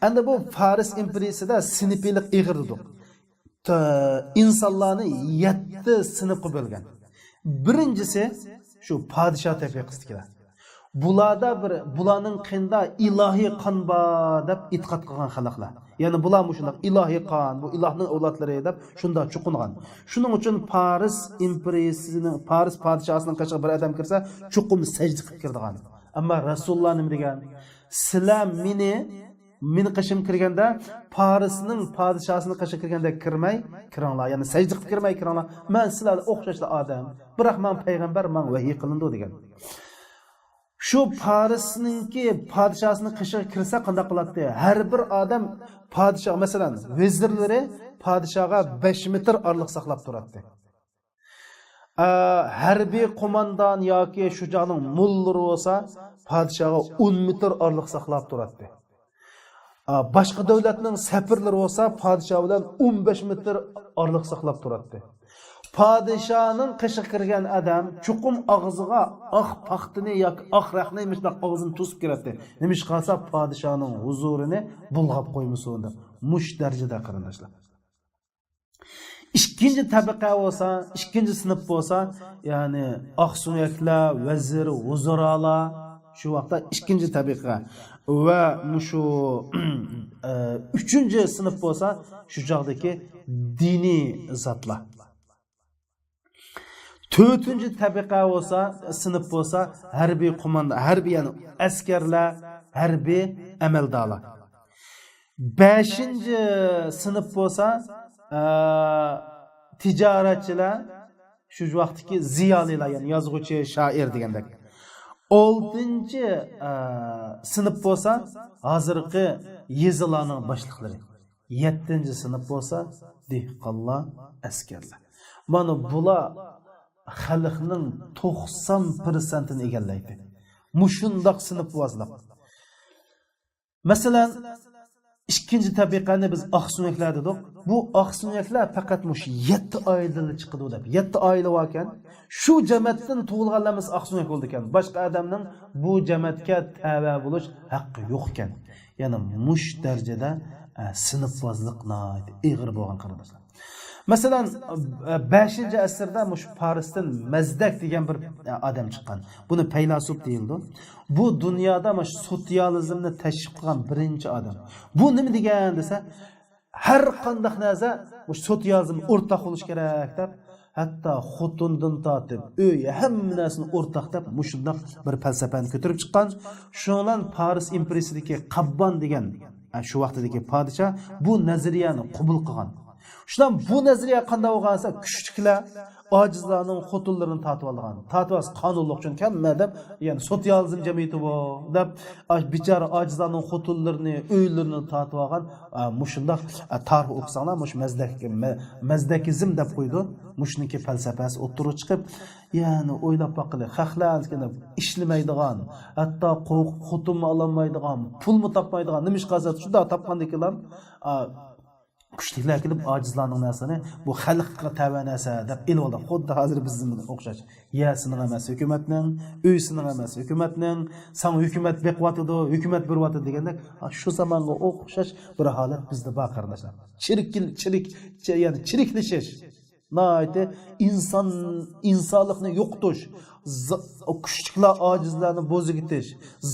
ئەمدى بۇ پارس ئىمپېرىيىسىدە سىنىپىيلىق ئېغىر دېدۇق. تە-، ئىنسانلارنى يەتتە سىنىپقا بۆلگەن. بىرىنچىسى شۇ پادىشاھ تەبىقىسىدىكىلەر. بۇلاردا بىر، بۇلارنىڭ قېنىدا ئىلاھىي قان بار دەپ ئېتىقاد قىلغان خەلقلەر. يەنى بۇلار مۇشۇنداق ئىلاھىي قان، بۇ ئىلاھنىڭ ئەۋلادلىرى دەپ شۇنداق چوقۇنغان. شۇنىڭ ئۈچۈن پارس ئىمپېرىيىسىنىڭ، پارس پادىشاھىنىڭ قېشىغا بىر ئادەم كىرسە، چوقۇم سەجدە قىلىپ كىرىدىغان. ئەمما رەسۇلۇللا نېمە دېگەن؟ سىلەر مېنى، مېنىڭ قېشىمغا كىرگەندە، پارسنىڭ پادىشاھىنىڭ قېشىغا كىرگەندەك كىرمەي كىرىڭلار، يەنى سەجدە قىلىپ كىرمەي كىرىڭلار. مەن سىلەرگە ئوخشاشلا ئادەم، بىراق ماڭا پەيغەمبەر، ماڭا ۋەھىي قىلىنىدۇ دېگەن. شۇ پارسنىڭكى پادىشاھىنىڭ قېشىغا كىرسە قانداق قىلاتتى؟ ھەر بىر ئادەم پادىشاھ، مەسىلەن، ۋەزىرلىرى پادىشاھقا بەش مېتىر ئارىلىق ساقلاپ تۇراتتى. ئە، ھەربىي قوماندان ياكى شۇجاغنىڭ موللىرى بولسا پادىشاھقا ئون مېتىر ئارىلىق ساقلاپ تۇراتتى. ئا، باشقا دۆلەتنىڭ سەپىرلىرى بولسا پادىشاھ بىلەن ئون بەش مېتىر ئارىلىق ساقلاپ تۇراتتى. پادىشاھنىڭ قېشىغا كىرگەن ئادەم چوقۇم ئاغزىغا ئاق پاختىنى ياكى ئاق رەختنى مۇشۇنداق ئاغزىنى توسۇپ كىرەتتى. نېمىشقا دېسە پادىشاھنىڭ ھۇزۇرىنى بۇلغاپ قويمىسۇن دەپ. مۇشۇ دەرىجىدە قېرىنداشلار. ئىككىنچى تەبىقە بولسا، ئىككىنچى سىنىپ بولسا، يەنى ئاقسۆڭەكلەر، ۋەزىر، ۋۇزۇرالار، شۇ ۋاقىتتا ئىككىنچى تەبىقە ۋە مۇشۇ، ئە، ئۈچىنچى سىنىپ بولسا، شۇ چاغدىكى دىنىي زاتلار. تۆتىنچى تەبىقە بولسا، سىنىپ بولسا، ھەربىي قوماندا، ھەربىي، يەنى ئەسكەرلەر، ھەربىي ئەمەلدارلار. بەشىنچى سىنىپ بولسا، ئە، تىجارەتچىلەر، شۇ ۋاقىتتىكى زىيالىيلار، يەنى يازغۇچى، شائىر دېگەندەك. ئالتىنچى، ئە، سىنىپ بولسا، ھازىرقى يېزىلارنىڭ باشلىقلىرى. يەتتىنچى سىنىپ بولسا، دېھقانلار، ئەسكەرلەر. مانا بۇلار خەلقنىڭ توقسان پىرسەنتىنى ئىگىلەيدۇ. مۇشۇنداق سىنىپۋازلىق. مەسىلەن، ئىككىنچى تەبىقەنى بىز ئاقسۆڭەكلەر دېدۇق. بۇ ئاقسۆڭەكلەر پەقەت مۇشۇ يەتتە ئائىلىدىلا چىقىدۇ دەپ. يەتتە ئائىلە باركەن، شۇ جەمەتتىن تۇغۇلغانلار ئەمەس ئاقسۆڭەك بولىدىكەن. باشقا ئادەمنىڭ بۇ جەمەتكە تەۋە بولۇش ھەققى يوقكەن. يەنى مۇشۇ دەرىجىدە، ئە، سىنىپۋازلىق ناھايىتى ئېغىر بولغان، قېرىنداشلار. مەسىلەن، بەشىنچى ئەسىردە مۇشۇ پارستىن مەزدەك دېگەن بىر ئادەم چىققان. بۇنى پەيلاسوپ دېيىلىدۇ. بۇ دۇنيادا مۇشۇ سوتسىيالىزمنى تەشۋىق قىلغان بىرىنچى ئادەم. بۇ نېمە دېگەن دېسە، ھەر قانداق نەرسە مۇشۇ سوتسىيالىزم ئورتاق بولۇش كېرەك دەپ، ھەتتا خوتۇندىن تارتىپ ئۆي، ھەممە نەرسىنى ئورتاق دەپ، مۇشۇنداق بىر پەلسەپەنى كۆتۈرۈپ چىققان. شۇنىڭ بىلەن پارس ئىمپېرىيىسىدىكى قاببان دېگەن، ئە، شۇ ۋاقتىدىكى پادىشاھ بۇ نەزەرىيەنى قوبۇل قىلغان. شۇنداق بۇ نەزەرىيە قانداق بولغان دېسە، كۈچلۈكلەر ئاجىزلارنىڭ خوتۇنلىرىنى تارتىۋالىدىغان. تارتىۋالسا قانۇنلۇق، چۈنكى ھەممە ئادەم، يەنى سوتسىيالىزم جەمئىيىتى بۇ دەپ، ئا، بىچارە ئاجىزلارنىڭ خوتۇنلىرىنى، ئۆيلىرىنى تارتىۋالغان، ئا، مۇشۇنداق، ئا، تارىخ ئوقۇساڭلار، مۇشۇ مەزدەك، مە-، مەزدەكىزم دەپ قويىدۇ. مۇشۇنىڭكى پەلسەپەسى ئوتتۇرىغا چىقىپ، يەنى ئويلاپ باققىلى، خەقلەر ئىشلىمەيدىغان، ھەتتا قورقۇپ خوتۇنمۇ ئالالمايدىغان، پۇلمۇ تاپمايدىغان، نېمىشقا دېسە شۇنداق تاپقاندىكىنلار، ئا، كۈچلۈكلەر كېلىپ ئاجىزلارنىڭ نەرسىنى، بۇ خەلققە تەۋە نەرسە دەپ ئېلىۋالىدۇ. خۇددى ھازىر بىزنىڭ ئوخشاش. يەرسىنىڭ ئەمەس ھۆكۈمەتنىڭ، ئۆيسىنىڭ ئەمەس ھۆكۈمەتنىڭ، ساڭا ھۆكۈمەت بېقىۋاتىدۇ، ھۆكۈمەت بېرىۋاتىدۇ دېگەندەك، ھا، شۇ زامانغا ئوخشاش بىر ھالەت بىزدە بار، قېرىنداشلار. چىرىكىل-، چىرىك-، چ-، يەنى چىرىكلىشىش. ناھايىتى ئىنسان، ئىنسانلىقنى يوقىتىش، ز-، كۈچلۈكلەر ئاجىزلارنى بوزۇپ كېتىش،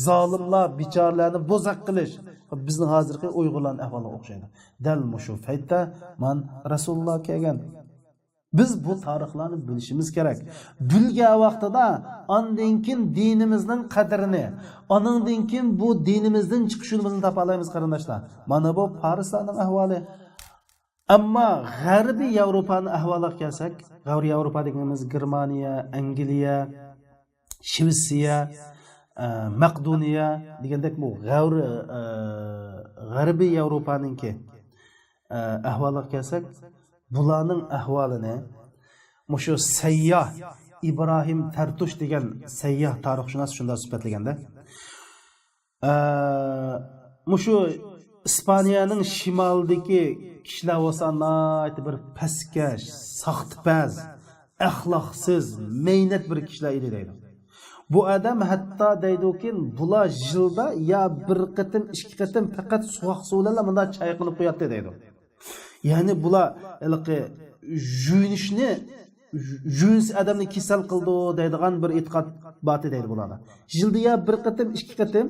زالىملار بىچارىلەرنى بوزەك قىلىش. بىزنىڭ ھازىرقى ئۇيغۇرلارنىڭ ئەھۋالىغا ئوخشايدۇ. دەل مۇشۇ پەيتتە مانا رەسۇلۇللا كەلگەن. بىز بۇ تارىخلارنى بىلىشىمىز كېرەك. بىلگەن ۋاقتىدا ئاندىن كېيىن دىنىمىزنىڭ قەدرىنى، ئانىڭدىن كېيىن بۇ دىنىمىزدىن چىقىش يولىمىزنى تاپالايمىز، قېرىنداشلار. مانا بۇ پارسلارنىڭ ئەھۋالى. ئەمما غەربىي ياۋروپانىڭ ئەھۋالىغا كەلسەك، غەربىي ياۋروپا دېگىنىمىز گېرمانىيە، ئەنگلىيە، شىۋېتسىيە، ئە، مەقدونىيە دېگەندەك بۇ غەۋر-، ئە، غەربىي ياۋروپانىڭكى، ئە، ئەھۋالىغا كەلسەك، بۇلارنىڭ ئەھۋالىنى مۇشۇ سەيياھ ئىبراھىم تەرتۇش دېگەن سەيياھ تارىخشۇناس شۇنداق سۈپەتلىگەندە، ئە، مۇشۇ ئىسپانىيەنىڭ شىمالىدىكى كىشىلەر بولسا ناھايىتى بىر پەسكەش، ساختىپەز، ئەخلاقسىز، مەينەت بىر كىشىلەر ئىدى دەيدۇ. بۇ ئادەم ھەتتا دەيدۇكى، بۇلار يىلدا يا بىر قېتىم، ئىككى قېتىم پەقەت سوغۇق سۇ بىلەنلا مۇنداق چايقىنىپ قوياتتى دەيدۇ. يەنى بۇلار ھېلىقى يۇيۇنۇشنى جىنس ئادەمنى كېسەل قىلىدۇ دەيدىغان بىر ئېتىقاد بار ئىدى دەيدۇ بۇلاردا. يىلدا يا بىر قېتىم، ئىككى قېتىم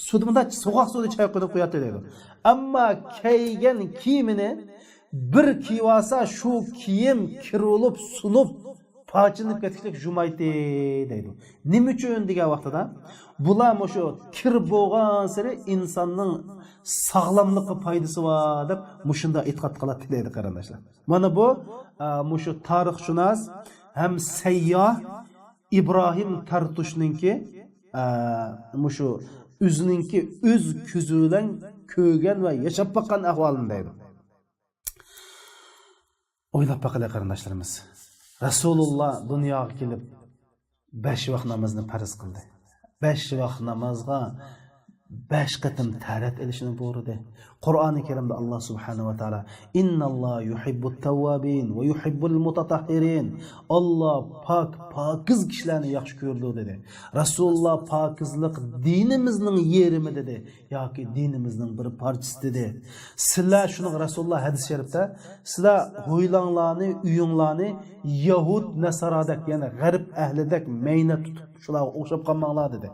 سۇدا مۇنداق سوغۇق سۇدا چاي قۇيۇپ قوياتتى دەيدۇ. ئەمما كىيگەن كىيىمىنى بىر كىيىۋالسا، شۇ كىيىم كىر بولۇپ، سۇنۇپ، پارچىلىنىپ كەتكۈدەك جۇمايتتى دەيدۇ. نېمە ئۈچۈن دېگەن ۋاقتىدا، بۇلار مۇشۇ كىر بولغانسېرى ئىنساننىڭ ساغلاملىققا پايدىسى بار دەپ مۇشۇنداق ئېتىقاد قىلاتتى دەيدۇ، قېرىنداشلار. مانا بۇ، ئە، مۇشۇ تارىخشۇناس ھەم سەيياھ ئىبراھىم تەرتۇشنىڭكى، ئە، مۇشۇ ئۆزىنىڭكى ئۆز كۆزى بىلەن كۆرگەن ۋە ياشاپ باققان ئەھۋالىنى دەيدۇ. ئويلاپ باقىلى، قېرىنداشلىرىمىز. رەسۇلۇللا دۇنياغا كېلىپ، بەش ۋاق نامازنى پەرز قىلدى. بەش ۋاق نامازغا بەش قېتىم تەھارەت ئېلىشنى بۇيرۇدى. قۇرئانى كەرىمدە ئاللا سۇبھانەھۇ ۋە تائالا، «ئىنناللا يۇھىببۇت تەۋۋابىن ۋە يۇھىببۇل مۇتەتەھھىرىن.» ئاللا پاك، پاكىز كىشىلەرنى ياخشى كۆرىدۇ، دېدى. رەسۇلۇللا پاكىزلىق دىنىمىزنىڭ يېرىمى، دېدى. ياكى دىنىمىزنىڭ بىر پارچىسى، دېدى. سىلەر شۇنىڭ، رەسۇلۇللا ھەدىس شەرىپتە، سىلەر ھويلاڭلارنى، ئۆيۈڭلارنى يەھۇد نەسارادەك، يەنى غەرب ئەھلىدەك مەينەت تۇتۇپ، شۇلارغا ئوخشاپ قالماڭلار، دېدى.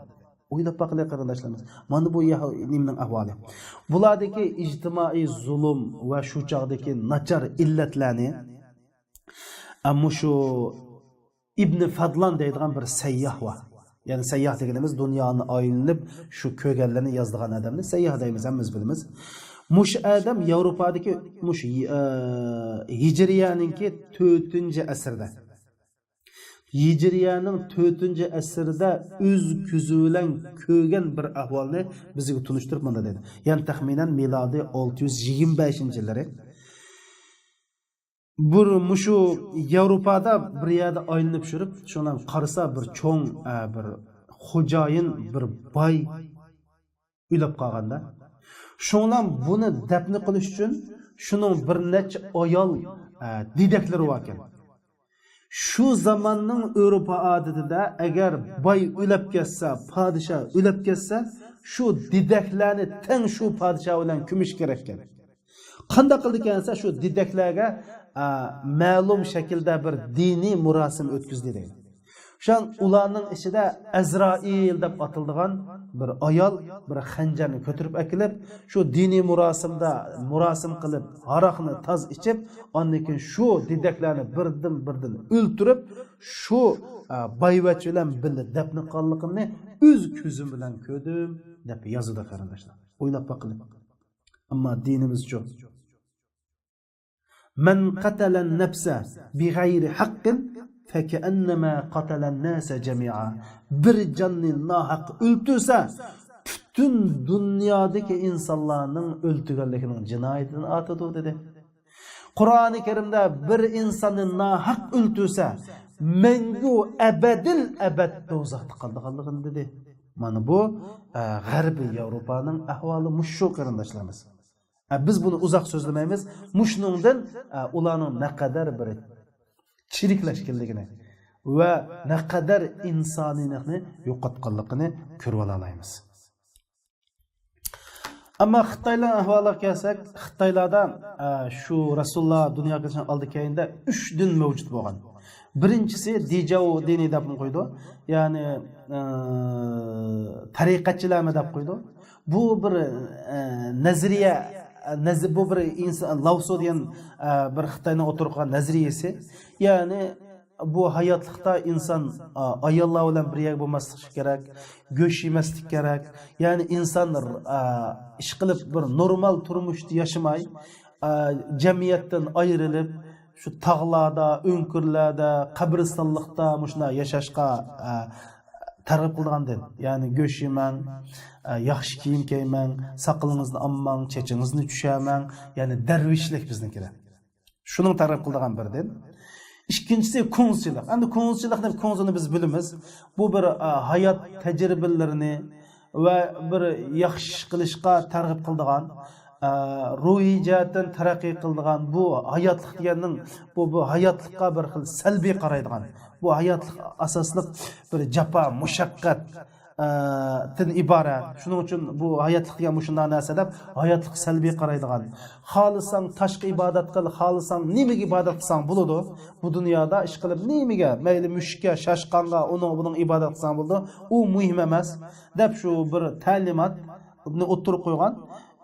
ئويلاپ باقىلى، قېرىنداشلىرىمىز. مانا بۇ يەھ-، نېمىنىڭ ئەھۋالى. بۇلاردىكى ئىجتىمائىي زۇلۇم ۋە شۇ چاغدىكى ناچار ئىللەتلەرنى، ئە، مۇشۇ ئىبنى فادلان دەيدىغان بىر سەيياھ بار. يەنى سەيياھ دېگىنىمىز دۇنيانى ئايلىنىپ، شۇ كۆرگەنلىرىنى يازىدىغان ئادەمنى سەيياھ دەيمىز، ھەممىمىز بىلىمىز. مۇشۇ ئادەم ياۋروپادىكى مۇشۇ، ئە، ھىجرىيەنىڭكى تۆتىنچى ئەسىردە، ھىجرىيەنىڭ تۆتىنچى ئەسىردە ئۆز كۆزى بىلەن كۆرگەن بىر ئەھۋالنى بىزگە تونۇشتۇرۇپ مۇنداق دەيدۇ. يەنى تەخمىنەن مىلادىي ئالتە يۈز يىگىرمە بەشىنچى يىللىرى. بىر مۇشۇ ياۋروپادا بىر يەردە ئايلىنىپ يۈرۈپ، شۇنىڭ قارىسا بىر چوڭ، ئە، بىر خوجايىن، بىر باي ئۆلۈپ قالغاندا. شۇنىڭ بۇنى دەپنە قىلىش ئۈچۈن شۇنىڭ بىر نەچچە ئايال، ئە، دېدەكلىرى باركەن. شۇ زاماننىڭ ئۆرپ ئادىتىدە ئەگەر باي ئۆلۈپ كەتسە، پادىشاھ ئۆلۈپ كەتسە، شۇ دېدەكلەرنى تەڭ شۇ پادىشاھ بىلەن كۆمۈش كېرەككەن. قانداق قىلىدىكەن دېسە، شۇ دېدەكلەرگە، ئا، مەلۇم شەكىلدە بىر دىنىي مۇراسىم ئۆتكۈزدى دەيدۇ. شۇ ئۇلارنىڭ ئىچىدە ئەزرائىل دەپ ئاتىلىدىغان بىر ئايال بىر خەنجەرنى كۆتۈرۈپ ئەكېلىپ، شۇ دىنىي مۇراسىمدا مۇراسىم قىلىپ، ھاراقنى تاز ئىچىپ، ئاندىن كېيىن شۇ دېدەكلەرنى بىردىن-بىردىن ئۆلتۈرۈپ، شۇ، ئا، بايۋەچچە بىلەن بىللە دەپنە قىلغانلىقىنى ئۆز كۆزۈم بىلەن كۆردۈم، دەپ يازىدۇ، قېرىنداشلار. ئويلاپ باقىلى. ئەمما دىنىمىزچۇ؟ مەن قەتەلەن نەپسە بىغەيرى ھەققىن فەكەئەننەمە قەتەلەن ناسە جەمىئا. بىر جاننى ناھەق ئۆلتۈرسە، پۈتۈن دۇنيادىكى ئىنسانلارنىڭ ئۆلتۈرگەنلىكىنىڭ جىنايىتىنى ئارتىدۇ، دېدى. قۇرئانى كەرىمدە بىر ئىنساننى ناھەق ئۆلتۈرسە، مەڭگۈ ئەبەدىل ئەبەد دوزاختا قالىدىغانلىقىنى دېدى. مانا بۇ، ئە، غەربىي ياۋروپانىڭ ئەھۋالى مۇشۇ، قېرىنداشلىرىمىز. ئە، بىز بۇنى ئۇزاق سۆزلىمەيمىز. مۇشۇنىڭدىن، ئە، ئۇلارنىڭ نەقەدەر بىر چىرىكلەشكەنلىكىنى ۋە نەقەدەر ئىنسانىيلىقنى يوقاتقانلىقىنى كۆرۈۋالالايمىز. ئەمما خىتايلار ئەھۋالىغا كەلسەك، خىتايلاردا، ئە، شۇ رەسۇلۇللا دۇنياغا كېلىشنىڭ ئالدى كەينىدە ئۈچ دىن مەۋجۇت بولغان. بىرىنچىسى دېجاۋ دىنى دەپمۇ قويىدۇ. يەنى، ئە، تەرىقەتچىلەرمۇ دەپ قويىدۇ. بۇ بىر، ئە، نەزەرىيە، نەز-، بۇ بىر ئىنسان، لاۋسو دېگەن، ئە، بىر خىتاينىڭ ئوتتۇرىغا قويغان نەزەرىيەسى. يەنى بۇ ھاياتلىقتا ئىنسان، ئا، ئاياللار بىلەن بىر يەردە بولماسلىقى كېرەك، گۆش يېمەسلىك كېرەك. يەنى ئىنسان، ئا، ئىشقىلىپ بىر نورمال تۇرمۇشتا ياشىماي، ئا، جەمئىيەتتىن ئايرىلىپ، شۇ تاغلاردا، ئۆڭكۈرلەردە، قەبرىستانلىقتا مۇشۇنداق ياشاشقا، ئا، تەرغىب قىلىدىغان دىن. يەنى گۆش يېمەڭ، ئا، ياخشى كىيىم كىيمەڭ، ساقىلىڭىزنى ئالماڭ، چېچىڭىزنى چۈشۈرمەڭ. يەنى دەرۋىشلىك بىزنىڭكىدە. شۇنىڭ تەرغىب قىلىدىغان بىر دىن. ئىككىنچىسى كۇڭزىچىلىق. ئەمدى كۇڭزىچىلىقنى، كۇڭزىنى بىز بىلىمىز. بۇ بىر، ئا، ھايات تەجرىبىلىرىنى ۋە بىر ياخشى ئىش قىلىشقا تەرغىب قىلىدىغان، ئا، روھىي جەھەتتىن تەرەققىي قىلىدىغان، بۇ ھاياتلىق دېگەننىڭ، بۇ، بۇ ھاياتلىققا بىر خىل سەلبىي قارايدىغان، بۇ ھاياتلىق ئاساسلىق بىر جاپا، مۇشەققەت، ئە، تىن ئىبارەت. شۇنىڭ ئۈچۈن بۇ ھاياتلىق دېگەن مۇشۇنداق نەرسە دەپ، ھاياتلىققا سەلبىي قارايدىغان. خالىساڭ تاشقا ئىبادەت قىل، خالىساڭ نېمىگە ئىبادەت قىلساڭ بولىدۇ. بۇ دۇنيادا ئىشقىلىپ نېمىگە، مەيلى مۈشۈككە، شاشقانغا، ئۇنىڭ بۇنىڭ ئىبادەت قىلساڭ بولىدۇ. ئۇ مۇھىم ئەمەس، دەپ شۇ بىر تەلىماتنى ئوتتۇرىغا قويغان.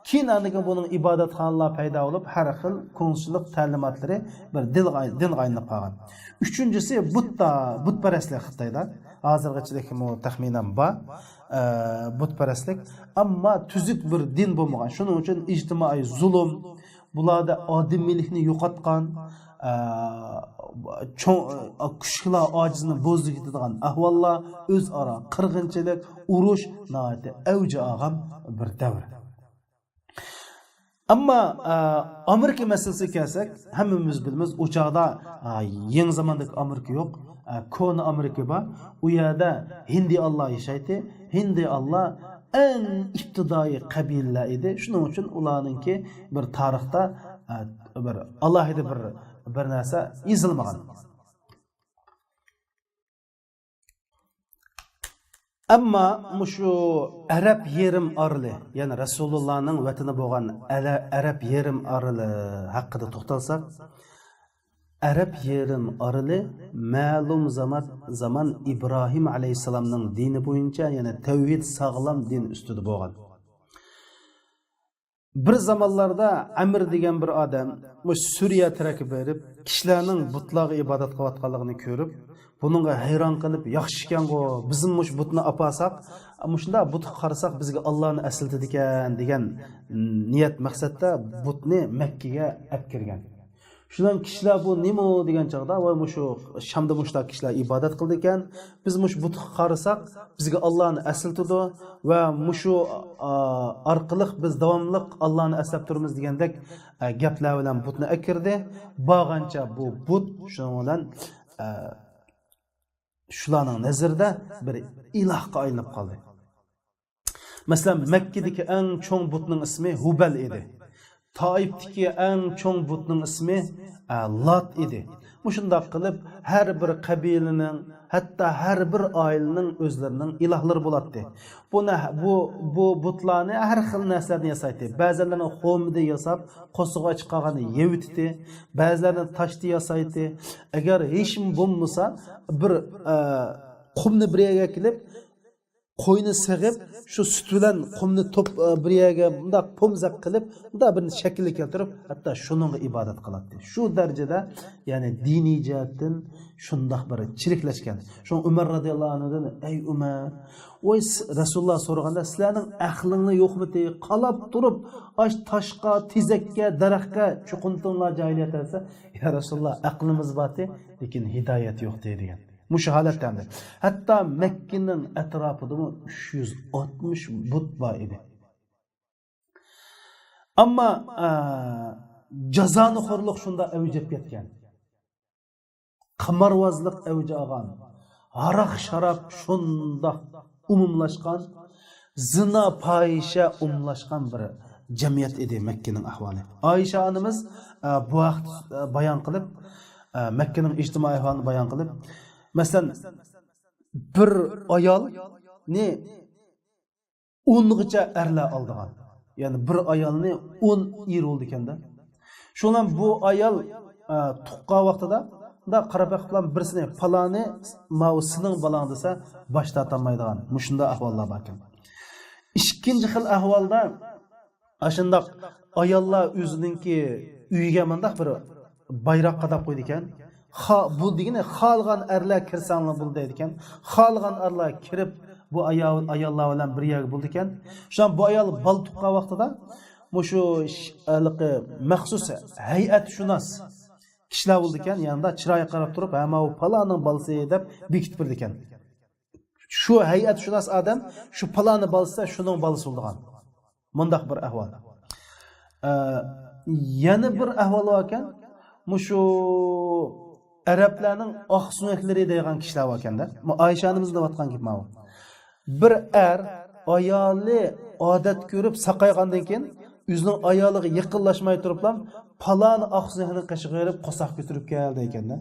كېيىن ئاندىن كېيىن بۇنىڭ ئىبادەتخانىلار پەيدا بولۇپ، ھەر خىل كۆڭۈلسىزلىق تەلىماتلىرى بىر دىنغا، دىنغا ئايلىنىپ قالغان. ئۈچىنچىسى بۇتتا، بۇتپەرەسلىك خىتايدا. ھازىرغىچىلىكمۇ تەخمىنەن بار، ئە، بۇتپەرەسلىك. ئەمما تۈزۈك بىر دىن بولمىغان. شۇنىڭ ئۈچۈن ئىجتىمائىي زۇلۇم، بۇلاردا ئادىمىيلىكنى يوقاتقان، ئە، چوڭ، ئە، كۈچلۈكلەر ئاجىزنى بوزۇپ كېتىدىغان ئەھۋاللار، ئۆزئارا قىرغىنچىلىق، ئۇرۇش ناھايىتى ئەۋج ئالغان بىر دەۋر. ئەمما، ئە، ئامېرىكا مەسىلىسىگە كەلسەك، ھەممىمىز بىلىمىز، ئۇ چاغدا، ئە، يېڭى زاماندىكى ئامېرىكا يوق، ئە، كونا ئامېرىكا بار. ئۇ يەردە ھىندىيانلار ياشايتتى. ھىندىيانلار ئەڭ ئىپتىدائىي قەبىلىلەر ئىدى. شۇنىڭ ئۈچۈن ئۇلارنىڭكى بىر تارىختا، ئە، بىر ئالاھىدە بىر، بىر نەرسە يېزىلمىغان. ئەمما مۇشۇ ئەرەب يېرىم ئارىلى، يەنى رەسۇلۇللانىڭ ۋەتىنى بولغان ئەلە-، ئەرەب يېرىم ئارىلى ھەققىدە توختالساق، ئەرەب يېرىم ئارىلى مەلۇم زامان، زامان ئىبراھىم ئەلەيھىسسالامنىڭ دىنى بويىچە، يەنى تەۋھىد ساغلام دىن ئۈستىدە بولغان. بىر زامانلاردا ئەمىر دېگەن بىر ئادەم مۇشۇ سۈرىيە تەرەپكە بېرىپ، كىشىلەرنىڭ بۇتلارغا ئىبادەت قىلىۋاتقانلىقىنى كۆرۈپ، بۇنىڭغا ھەيران قېلىپ، ياخشى ئىكەنغۇ، بىزمۇ مۇشۇ بۇتنى ئاپارساق، مۇشۇنداق بۇتقا قارىساق، بىزگە ئاللانى ئەسلىتىدىكەن، دېگەن نىيەت مەقسەتتە بۇتنى مەككىگە ئەپ كىرگەن. شۇنىڭ كىشىلەر بۇ نېمە دېگەن چاغدا، ۋاي، مۇشۇ شامدا مۇشۇنداق كىشىلەر ئىبادەت قىلىدىكەن، بىز مۇشۇ بۇتقا قارىساق، بىزگە ئاللانى ئەسلىتىدۇ ۋە مۇشۇ، ئا، ئارقىلىق بىز داۋاملىق ئاللانى ئەسلەپ تۇرىمىز دېگەندەك، ئە، گەپلەر بىلەن بۇتنى ئەكىردى. بارغانچە بۇ بۇت شۇنىڭ بىلەن، ئە، شۇلارنىڭ نەزىرىدە بىر ئىلاھقا ئايلىنىپ قالدى. مەسىلەن، مەككىدىكى ئەڭ چوڭ بۇتنىڭ ئىسمى ھۇبەل ئىدى. تائىپتىكى ئەڭ چوڭ بۇتنىڭ ئىسمى، ئە، لات ئىدى. مۇشۇنداق قىلىپ، ھەر بىر قەبىلىنىڭ، ھەتتا ھەر بىر ئائىلىنىڭ ئۆزلىرىنىڭ ئىلاھلىرى بولاتتى. بۇ نە-، بۇ، بۇ بۇتلارنى ھەر خىل نەرسىلەردىن ياسايتتى. بەزىلىرىنى خۇمدىن ياساپ، قورسىقىغا چىقارغاندا يەۋېتىتتى. بەزىلەرنى تاشتىن ياسايتتى. ئەگەر ھېچنېمە بولمىسا، بىر، ئە، قۇمنى بىر يەرگە كېلىپ، قوينى سېغىپ، شۇ سۈت بىلەن قۇمنى توپ، بىر يەرگە مۇنداق پومزاق قىلىپ، مۇنداق بىر شەكىلگە كەلتۈرۈپ، ھەتتا شۇنىڭغا ئىبادەت قىلاتتى. شۇ دەرىجىدە، يەنى دىنىي جەھەتتىن شۇنداق بىر چىرىكلەشكەن. شۇڭا ئۆمەر رازىياللاھۇ ئەنھۇدىن، ئەي ئۆمەر، ۋاي، س-، رەسۇلۇللا سورىغاندا، سىلەرنىڭ ئەقلىڭلار يوقمىتى؟ قالاپ تۇرۇپ، ئاش تاشقا، تېزەككە، دەرەخكە چوقۇنتۇڭلار جاھىلىيەت دەۋەرسە، يا رەسۇلۇللا، ئەقلىمىز بارتى، لېكىن ھىدايەت يوقتى، دېگەن. مۇشۇ ھالەتتە ئەمدى. ھەتتا مەككىنىڭ ئەتراپىدىمۇ ئۈچ يۈز ئاتمىش بۇت بار ئىدى. ئەمما، ئە، جازانىخورلۇق شۇنداق ئەۋج ئېلىپ كەتكەن. قىمارۋازلىق ئەۋج ئالغان. ھاراق-شاراب شۇنداق ئومۇملاشقان. زىنا، پاھىشە ئومۇملاشقان بىر جەمئىيەت ئىدى مەككىنىڭ ئەھۋالى. ئائىشە ئانىمىز، ئە، بۇ ھەقتە، ئە، بايان قىلىپ، ئە، مەككىنىڭ ئىجتىمائىي ئەھۋالىنى بايان قىلىپ، مەسىلەن، بىر ئايالنى ئونغىچە ئەرلەر ئالىدىغان. يەنى بىر ئايالنى ئون ئېرى بولىدىكەن-دە. شۇنىڭ بىلەن بۇ ئايال، ئە، تۇغقان ۋاقتىدا مۇنداق قاراپ بېقىپ بىرسىنى، پالانى، ماۋۇ سېنىڭ بالاڭ دېسە، باش تارتالمايدىغان مۇشۇنداق ئەھۋاللار باركەن. ئىككىنچى خىل ئەھۋالدا ئاشۇنداق ئاياللار ئۆزىنىڭكى ئۆيىگە مۇنداق بىر بايراق قاداپ قويىدىكەن. خا-، بۇ دېگىنى خالىغان ئەرلەر كىرسەڭلار بولىدۇ دەيدىكەن. خالىغان ئەرلەر كىرىپ، بۇ ئايال، ئاياللار بىلەن بىر يەرگە بولىدىكەن. شۇڭا بۇ ئايال بالا تۇغقان ۋاقتىدا مۇشۇ ش-، ھېلىقى مەخسۇس ھەيئەتشۇناس كىشىلەر بولىدىكەن. يانىدا چىرايىغا قاراپ تۇرۇپ، ھە، ماۋۇ پالانىڭ بالىسى دەپ بېكىتىپ بېرىدىكەن. شۇ ھەيئەتشۇناس ئادەم شۇ پالانى بالىسى، شۇنىڭ بالىسى بولىدىغان. مۇنداق بىر ئەھۋال. ئە، يەنە بىر ئەھۋال باركەن، مۇشۇ ئەرەبلەرنىڭ ئاقسۆڭەكلىرى دەيدىغان كىشىلەر باركەن-دە. مۇ-، ئائىشە ئانىمىز دەۋاتقان گەپ ماۋۇ. بىر ئەر ئايالى ئادەت كۆرۈپ ساقايغاندىن كېيىن، ئۆزىنىڭ ئايالىغا يېقىنلاشماي تۇرۇپلا، پالانى ئاقسۆڭەكنىڭ قېشىغا بېرىپ قورساق كۆتۈرۈپ كەل دەيدىكەن-دە.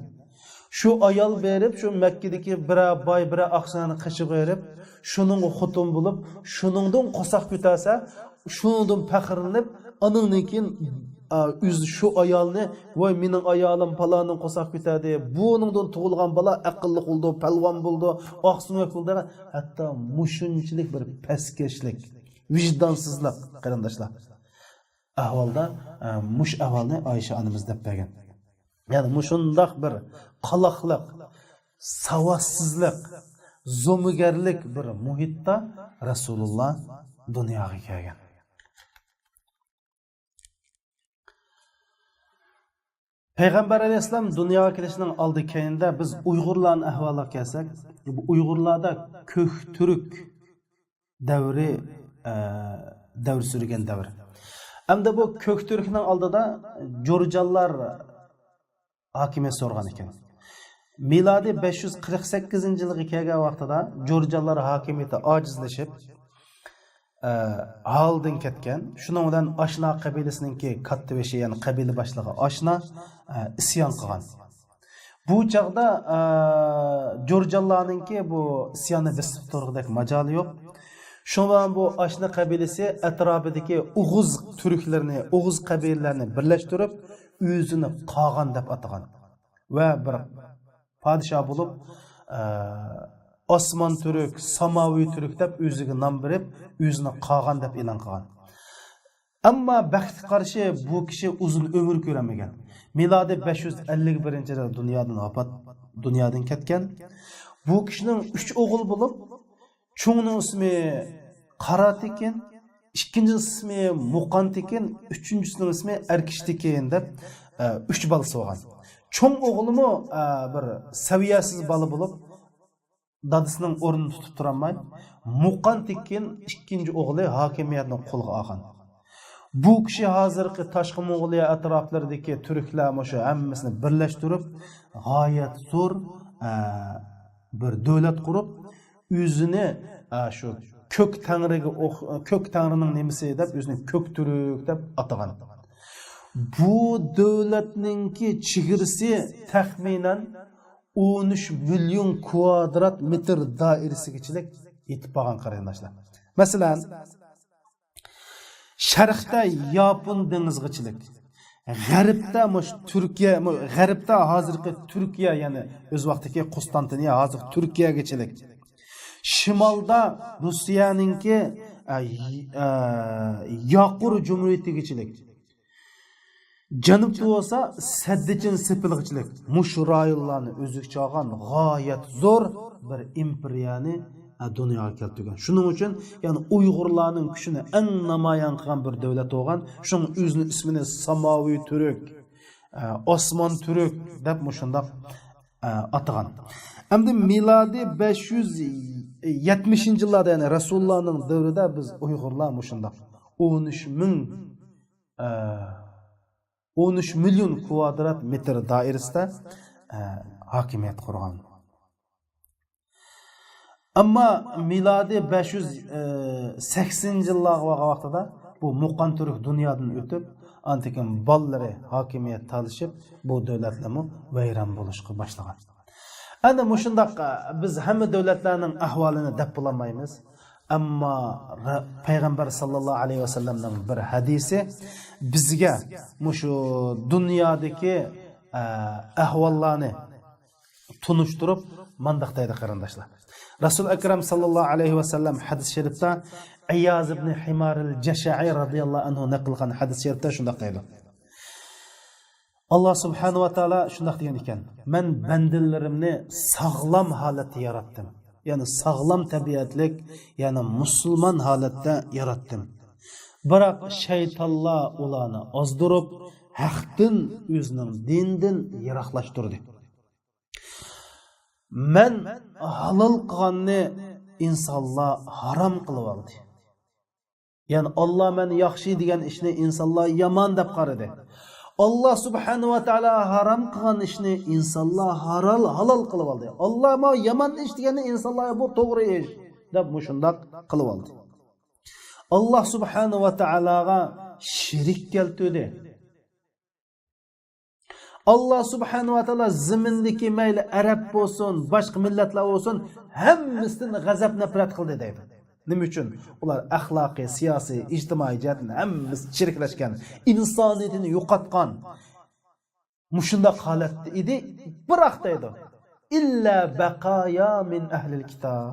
شۇ ئايال بېرىپ، شۇ مەككىدىكى بىرەر باي، بىرەر ئاقسىلارنى قېچىغا بېرىپ، شۇنىڭغا خوتۇن بولۇپ، شۇنىڭدىن قورساق كۆتەرسە، شۇنىڭدىن پەخىرلىنىپ، ئانىڭدىن كېيىن، ئا، ئۆزى شۇ ئايالنى، ۋاي، مېنىڭ ئايالىم پالانىڭ قورساق كۆتەردى، بۇنىڭدىن تۇغۇلغان بالا ئەقىللىق بولىدۇ، پەلۋان بولىدۇ، ئاقسۆڭەك بولىدۇ دېگەن، ھەتتا مۇشۇنچىلىك بىر پەسكەشلىك، ۋىجدانسىزلىق، قېرىنداشلار. ئەھۋالدا، ئە، مۇشۇ ئەھۋالنى ئائىشە ئانىمىز دەپ بەرگەن. يەنى مۇشۇنداق بىر قالاقلىق، ساۋاتسىزلىق، زومىگەرلىك بىر مۇھىتتا رەسۇلۇللا دۇنياغا كەلگەن. پەيغەمبەر ئەلەيھىسسالام دۇنياغا كېلىشنىڭ ئالدى كەينىدە بىز ئۇيغۇرلارنىڭ ئەھۋالىغا كەلسەك، بۇ ئۇيغۇرلاردا كۆك تۈرك دەۋرى، ئە، دەۋر سۈرگەن دەۋر. ئەمدى بۇ كۆك تۈركنىڭ ئالدىدا جۇرجانلار ھاكىمىيەت سورىغان ئىكەن. مىلادىي بەش يۈز قىرىق سەككىزىنچى يىلغا كەلگەن ۋاقتىدا جۇرجانلار ھاكىمىيىتى ئاجىزلىشىپ، ئە، ھالىدىن كەتكەن. شۇنىڭ بىلەن ئاشنا قەبىلىسىنىڭكى كاتتىبېشى، يەنى قەبىلە باشلىقى ئاشنا، ئە، ئىسيان قىلغان. بۇ چاغدا، ئە، جۇرجانلارنىڭكى بۇ ئىسياننى بېسىپ تۇرغۇدەك ماجالى يوق. شۇڭا بۇ ئاشنا قەبىلىسى ئەتراپىدىكى ئوغۇز تۈركلىرىنى، ئوغۇز قەبىلىلەرنى بىرلەشتۈرۈپ، ئۆزىنى قاغان دەپ ئاتىغان. ۋە بىر پادىشاھ بولۇپ، ئە، ئاسمان تۈرك، ساماۋى تۈرك دەپ ئۆزىگە نام بېرىپ، ئۆزىنى قاغان دەپ ئېلان قىلغان. ئەمما بەختكە قارشى بۇ كىشى ئۇزۇن ئۆمۈر كۆرەلمىگەن. مىلادىي بەش يۈز ئەللىك بىرىنچى يىلدا دۇنيادىن ۋاپات، دۇنيادىن كەتكەن. بۇ كىشىنىڭ ئۈچ ئوغۇلى بولۇپ، چوڭىنىڭ ئىسمى قارا تېكىن، ئىككىنچىسىنىڭ ئىسمى مۇقان تېكىن، ئۈچىنچىسىنىڭ ئىسمى ئەركىش تېكىن دەپ، ئە، ئۈچ بالىسى بولغان. چوڭ ئوغلىمۇ، ئە، بىر سەۋىيەسىز بالا بولۇپ، دادىسىنىڭ ئورنىنى تۇتۇپ تۇرالماي، مۇقان تېكىن ئىككىنچى ئوغلى ھاكىمىيەتنى قولغا ئالغان. بۇ كىشى ھازىرقى تاشقى موڭغۇلىيە ئەتراپلىرىدىكى تۈركلەر مۇشۇ ھەممىسىنى بىرلەشتۈرۈپ، غايەت زور، ئە، بىر دۆلەت قۇرۇپ، ئۆزىنى، ئە، شۇ كۆك تەڭرىگە ئوخ-، كۆك تەڭرىنىڭ نېمىسى دەپ، ئۆزىنى كۆك تۈرك دەپ ئاتىغان. بۇ دۆلەتنىڭكى چېگرىسى تەخمىنەن ئون ئۈچ مىليون كۋادرات مېتىر دائىرىسىگىچىلىك يېتىپ بارغان، قېرىنداشلار. مەسىلەن، شەرقتە ياپون دېڭىزىغىچىلىك، غەربتە مۇش تۈركىيە، مۇ-، غەربتە ھازىرقى تۈركىيە، يەنى ئۆز ۋاقتىدىكى قۇستانتىنىيە، ھازىرقى تۈركىيەگىچىلىك، شىمالدا روسىيەنىڭكى، ئە، ي-، ئە، ياقۇر جۇمھۇرىيىتىگىچىلىك، جەنۇبتا بولسا سەددىچىن سېپىلغىچىلىك مۇشۇ رايونلارنى ئۆزىگە چالغان غايەت زور بىر ئىمپېرىيەنى، ئە، دۇنياغا كەلتۈرگەن. شۇنىڭ ئۈچۈن، يەنى ئۇيغۇرلارنىڭ كۈچىنى ئەڭ نامايان قىلغان بىر دۆلەت بولغان. شۇڭا ئۆزىنىڭ ئىسمىنى ساماۋى تۈرك، ئە، ئاسمان تۈرك دەپ مۇشۇنداق، ئە، ئاتىغان. ئەمدى مىلادىي بەش يۈز يەتمىشىنچى يىللاردا، يەنى رەسۇلۇللانىڭ دەۋرىدە بىز ئۇيغۇرلار مۇشۇنداق ئون ئۈچ مىڭ، ئە، ئون ئۈچ مىليون كۋادرات مېتىر دائىرىسىدە، ئە، ھاكىمىيەت قۇرغان. ئەمما مىلادىي بەش يۈز سەكسىنىنچى يىللارغا بارغان ۋاقتىدا بۇ مۇقان تۈرك دۇنيادىن ئۆتۈپ، ئاندىن كېيىن بالىلىرى ھاكىمىيەت تالىشىپ، بۇ دۆلەتلەرمۇ ۋەيران بولۇشقا باشلىغان. ئەنە مۇشۇنداق، ئە، بىز ھەممە دۆلەتلەرنىڭ ئەھۋالىنى دەپ بولالمايمىز. ئەمما رە-، پەيغەمبەر ساللاللاھۇ ئەلەيھى ۋەسەللەمنىڭ بىر ھەدىسى بىزگە مۇشۇ دۇنيادىكى، ئە، ئەھۋاللارنى تونۇشتۇرۇپ، مانداق دەيدۇ، قېرىنداشلار. رەسۇل ئەكرەم ساللاللاھۇ ئەلەيھى ۋەسەللەم ھەدىس شەرىپتە، ئىياز ئىبنى ھىمارىل جەشەئى رازىياللاھۇ ئەنھۇ نەقىل قىلغان ھەدىس شەرىپتە شۇنداق دەيدۇ. ئاللا سۇبھانەھۇ ۋە تائالا شۇنداق دېگەن ئىكەن: «مەن بەندىلىرىمنى ساغلام ھالەتتە ياراتتىم.» يەنى ساغلام تەبىئەتلىك، يەنى مۇسۇلمان ھالەتتە ياراتتىم. بىراق شەيتانلار ئۇلارنى ئازدۇرۇپ، ھەقتىن، ئۆزىنىڭ دىنىدىن يىراقلاشتۇردى. مەن ھالال قىلغاننى ئىنسانلار ھارام قىلىۋالدى. يەنى ئاللا مەن ياخشى دېگەن ئىشنى ئىنسانلار يامان دەپ قارىدى. ئاللا سۇبھانەھۇ ۋە تائالا ھارام قىلغان ئىشنى ئىنسانلار ھارال-، ھالال قىلىۋالدى. ئاللا ما يامان ئىش دېگەننى ئىنسانلار بۇ توغرا ئىش دەپ مۇشۇنداق قىلىۋالدى. ئاللا سۇبھانەھۇ ۋە تائالاغا شېرىك كەلتۈردى. ئاللا سۇبھانەھۇ ۋە تائالا زېمىندىكى مەيلى ئەرەب بولسۇن، باشقا مىللەتلەر بولسۇن، ھەممىسىدىن غەزەپ نەپرەت قىلدى دەيدۇ. نېمە ئۈچۈن؟ ئۇلار ئەخلاقىي، سىياسىي، ئىجتىمائىي جەھەتتىن ھەممىسى چىرىكلەشكەن، ئىنسانىيىتىنى يوقاتقان مۇشۇنداق ھالەتتە ئىدى. بىراق دەيدۇ، ئىللا بەقايا مىن ئەھلىل كىتاب.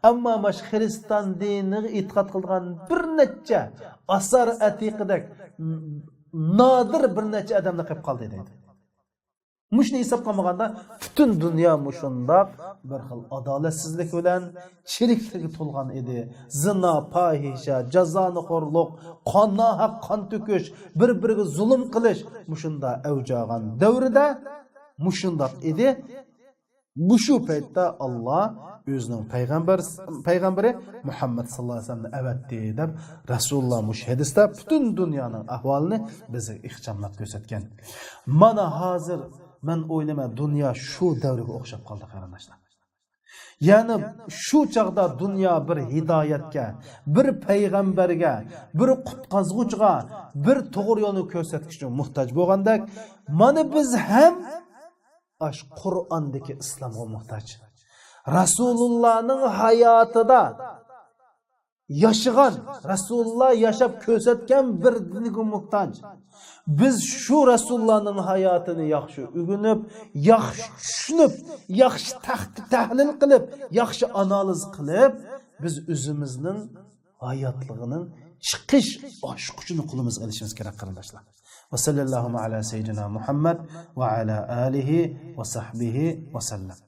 ئەمما ماش خىرىستان دىنىغا ئېتىقاد قىلىدىغان بىر نەچچە ئاسار ئەتىقىدەك نادىر بىر نەچچە ئادەملا قېلىپ قالدى دەيدۇ. مۇشۇنى ھېسابقا ئالمىغاندا، پۈتۈن دۇنيا مۇشۇنداق بىر خىل ئادالەتسىزلىك بىلەن چىرىكلىككە تولغان ئىدى. زىنا، پاھىشە، جازانىخورلۇق، قان، ناھەق قان تۆكۈش، بىر-بىرىگە زۇلۇم قىلىش مۇشۇنداق ئەۋج ئالغان دەۋردە مۇشۇنداق ئىدى. مۇشۇ پەيتتە ئاللا ئۆزىنىڭ پەيغەمبەر، پەيغەمبىرى مۇھەممەد ساللاللاھۇ ئەلەيھى ۋەسەللەمنى ئەۋەتتى دەپ، رەسۇلۇللا مۇشۇ ھەدىستە پۈتۈن دۇنيانىڭ ئەھۋالىنى بىزگە ئىخچاملاپ كۆرسەتكەن. مانا ھازىر مەن ئويلىمەن، دۇنيا شۇ دەۋرگە ئوخشاپ قالدى، قېرىنداشلار. يەنى شۇ چاغدا دۇنيا بىر ھىدايەتكە، بىر پەيغەمبەرگە، بىر قۇتقازغۇچىغا، بىر توغرا يولنى كۆرسەتكۈچىگە موھتاج بولغاندەك، مانا بىز ھەم ئاش قۇرئاندىكى ئىسلامغا موھتاج. رەسۇلۇللانىڭ ھاياتىدا ياشىغان، رەسۇلۇللا ياشاپ كۆرسەتكەن بىر دىنگە موھتاج. بىز شۇ رەسۇلۇللانىڭ ھاياتىنى ياخشى ئۆگىنىپ، ياخشى چۈشىنىپ، ياخشى تەھقىق، تەھلىل قىلىپ، ياخشى ئانالىز قىلىپ، بىز ئۆزىمىزنىڭ ھاياتلىقىنىڭ چىقىش ئاچقۇچىنى قولىمىزغا ئېلىشىمىز كېرەك، قېرىنداشلار. ۋە سەللەللاھۇ ئەلە سەييىدىنا مۇھەممەد ۋە ئەلە ئالىھى ۋە سەھبىھى ۋە سەللەم.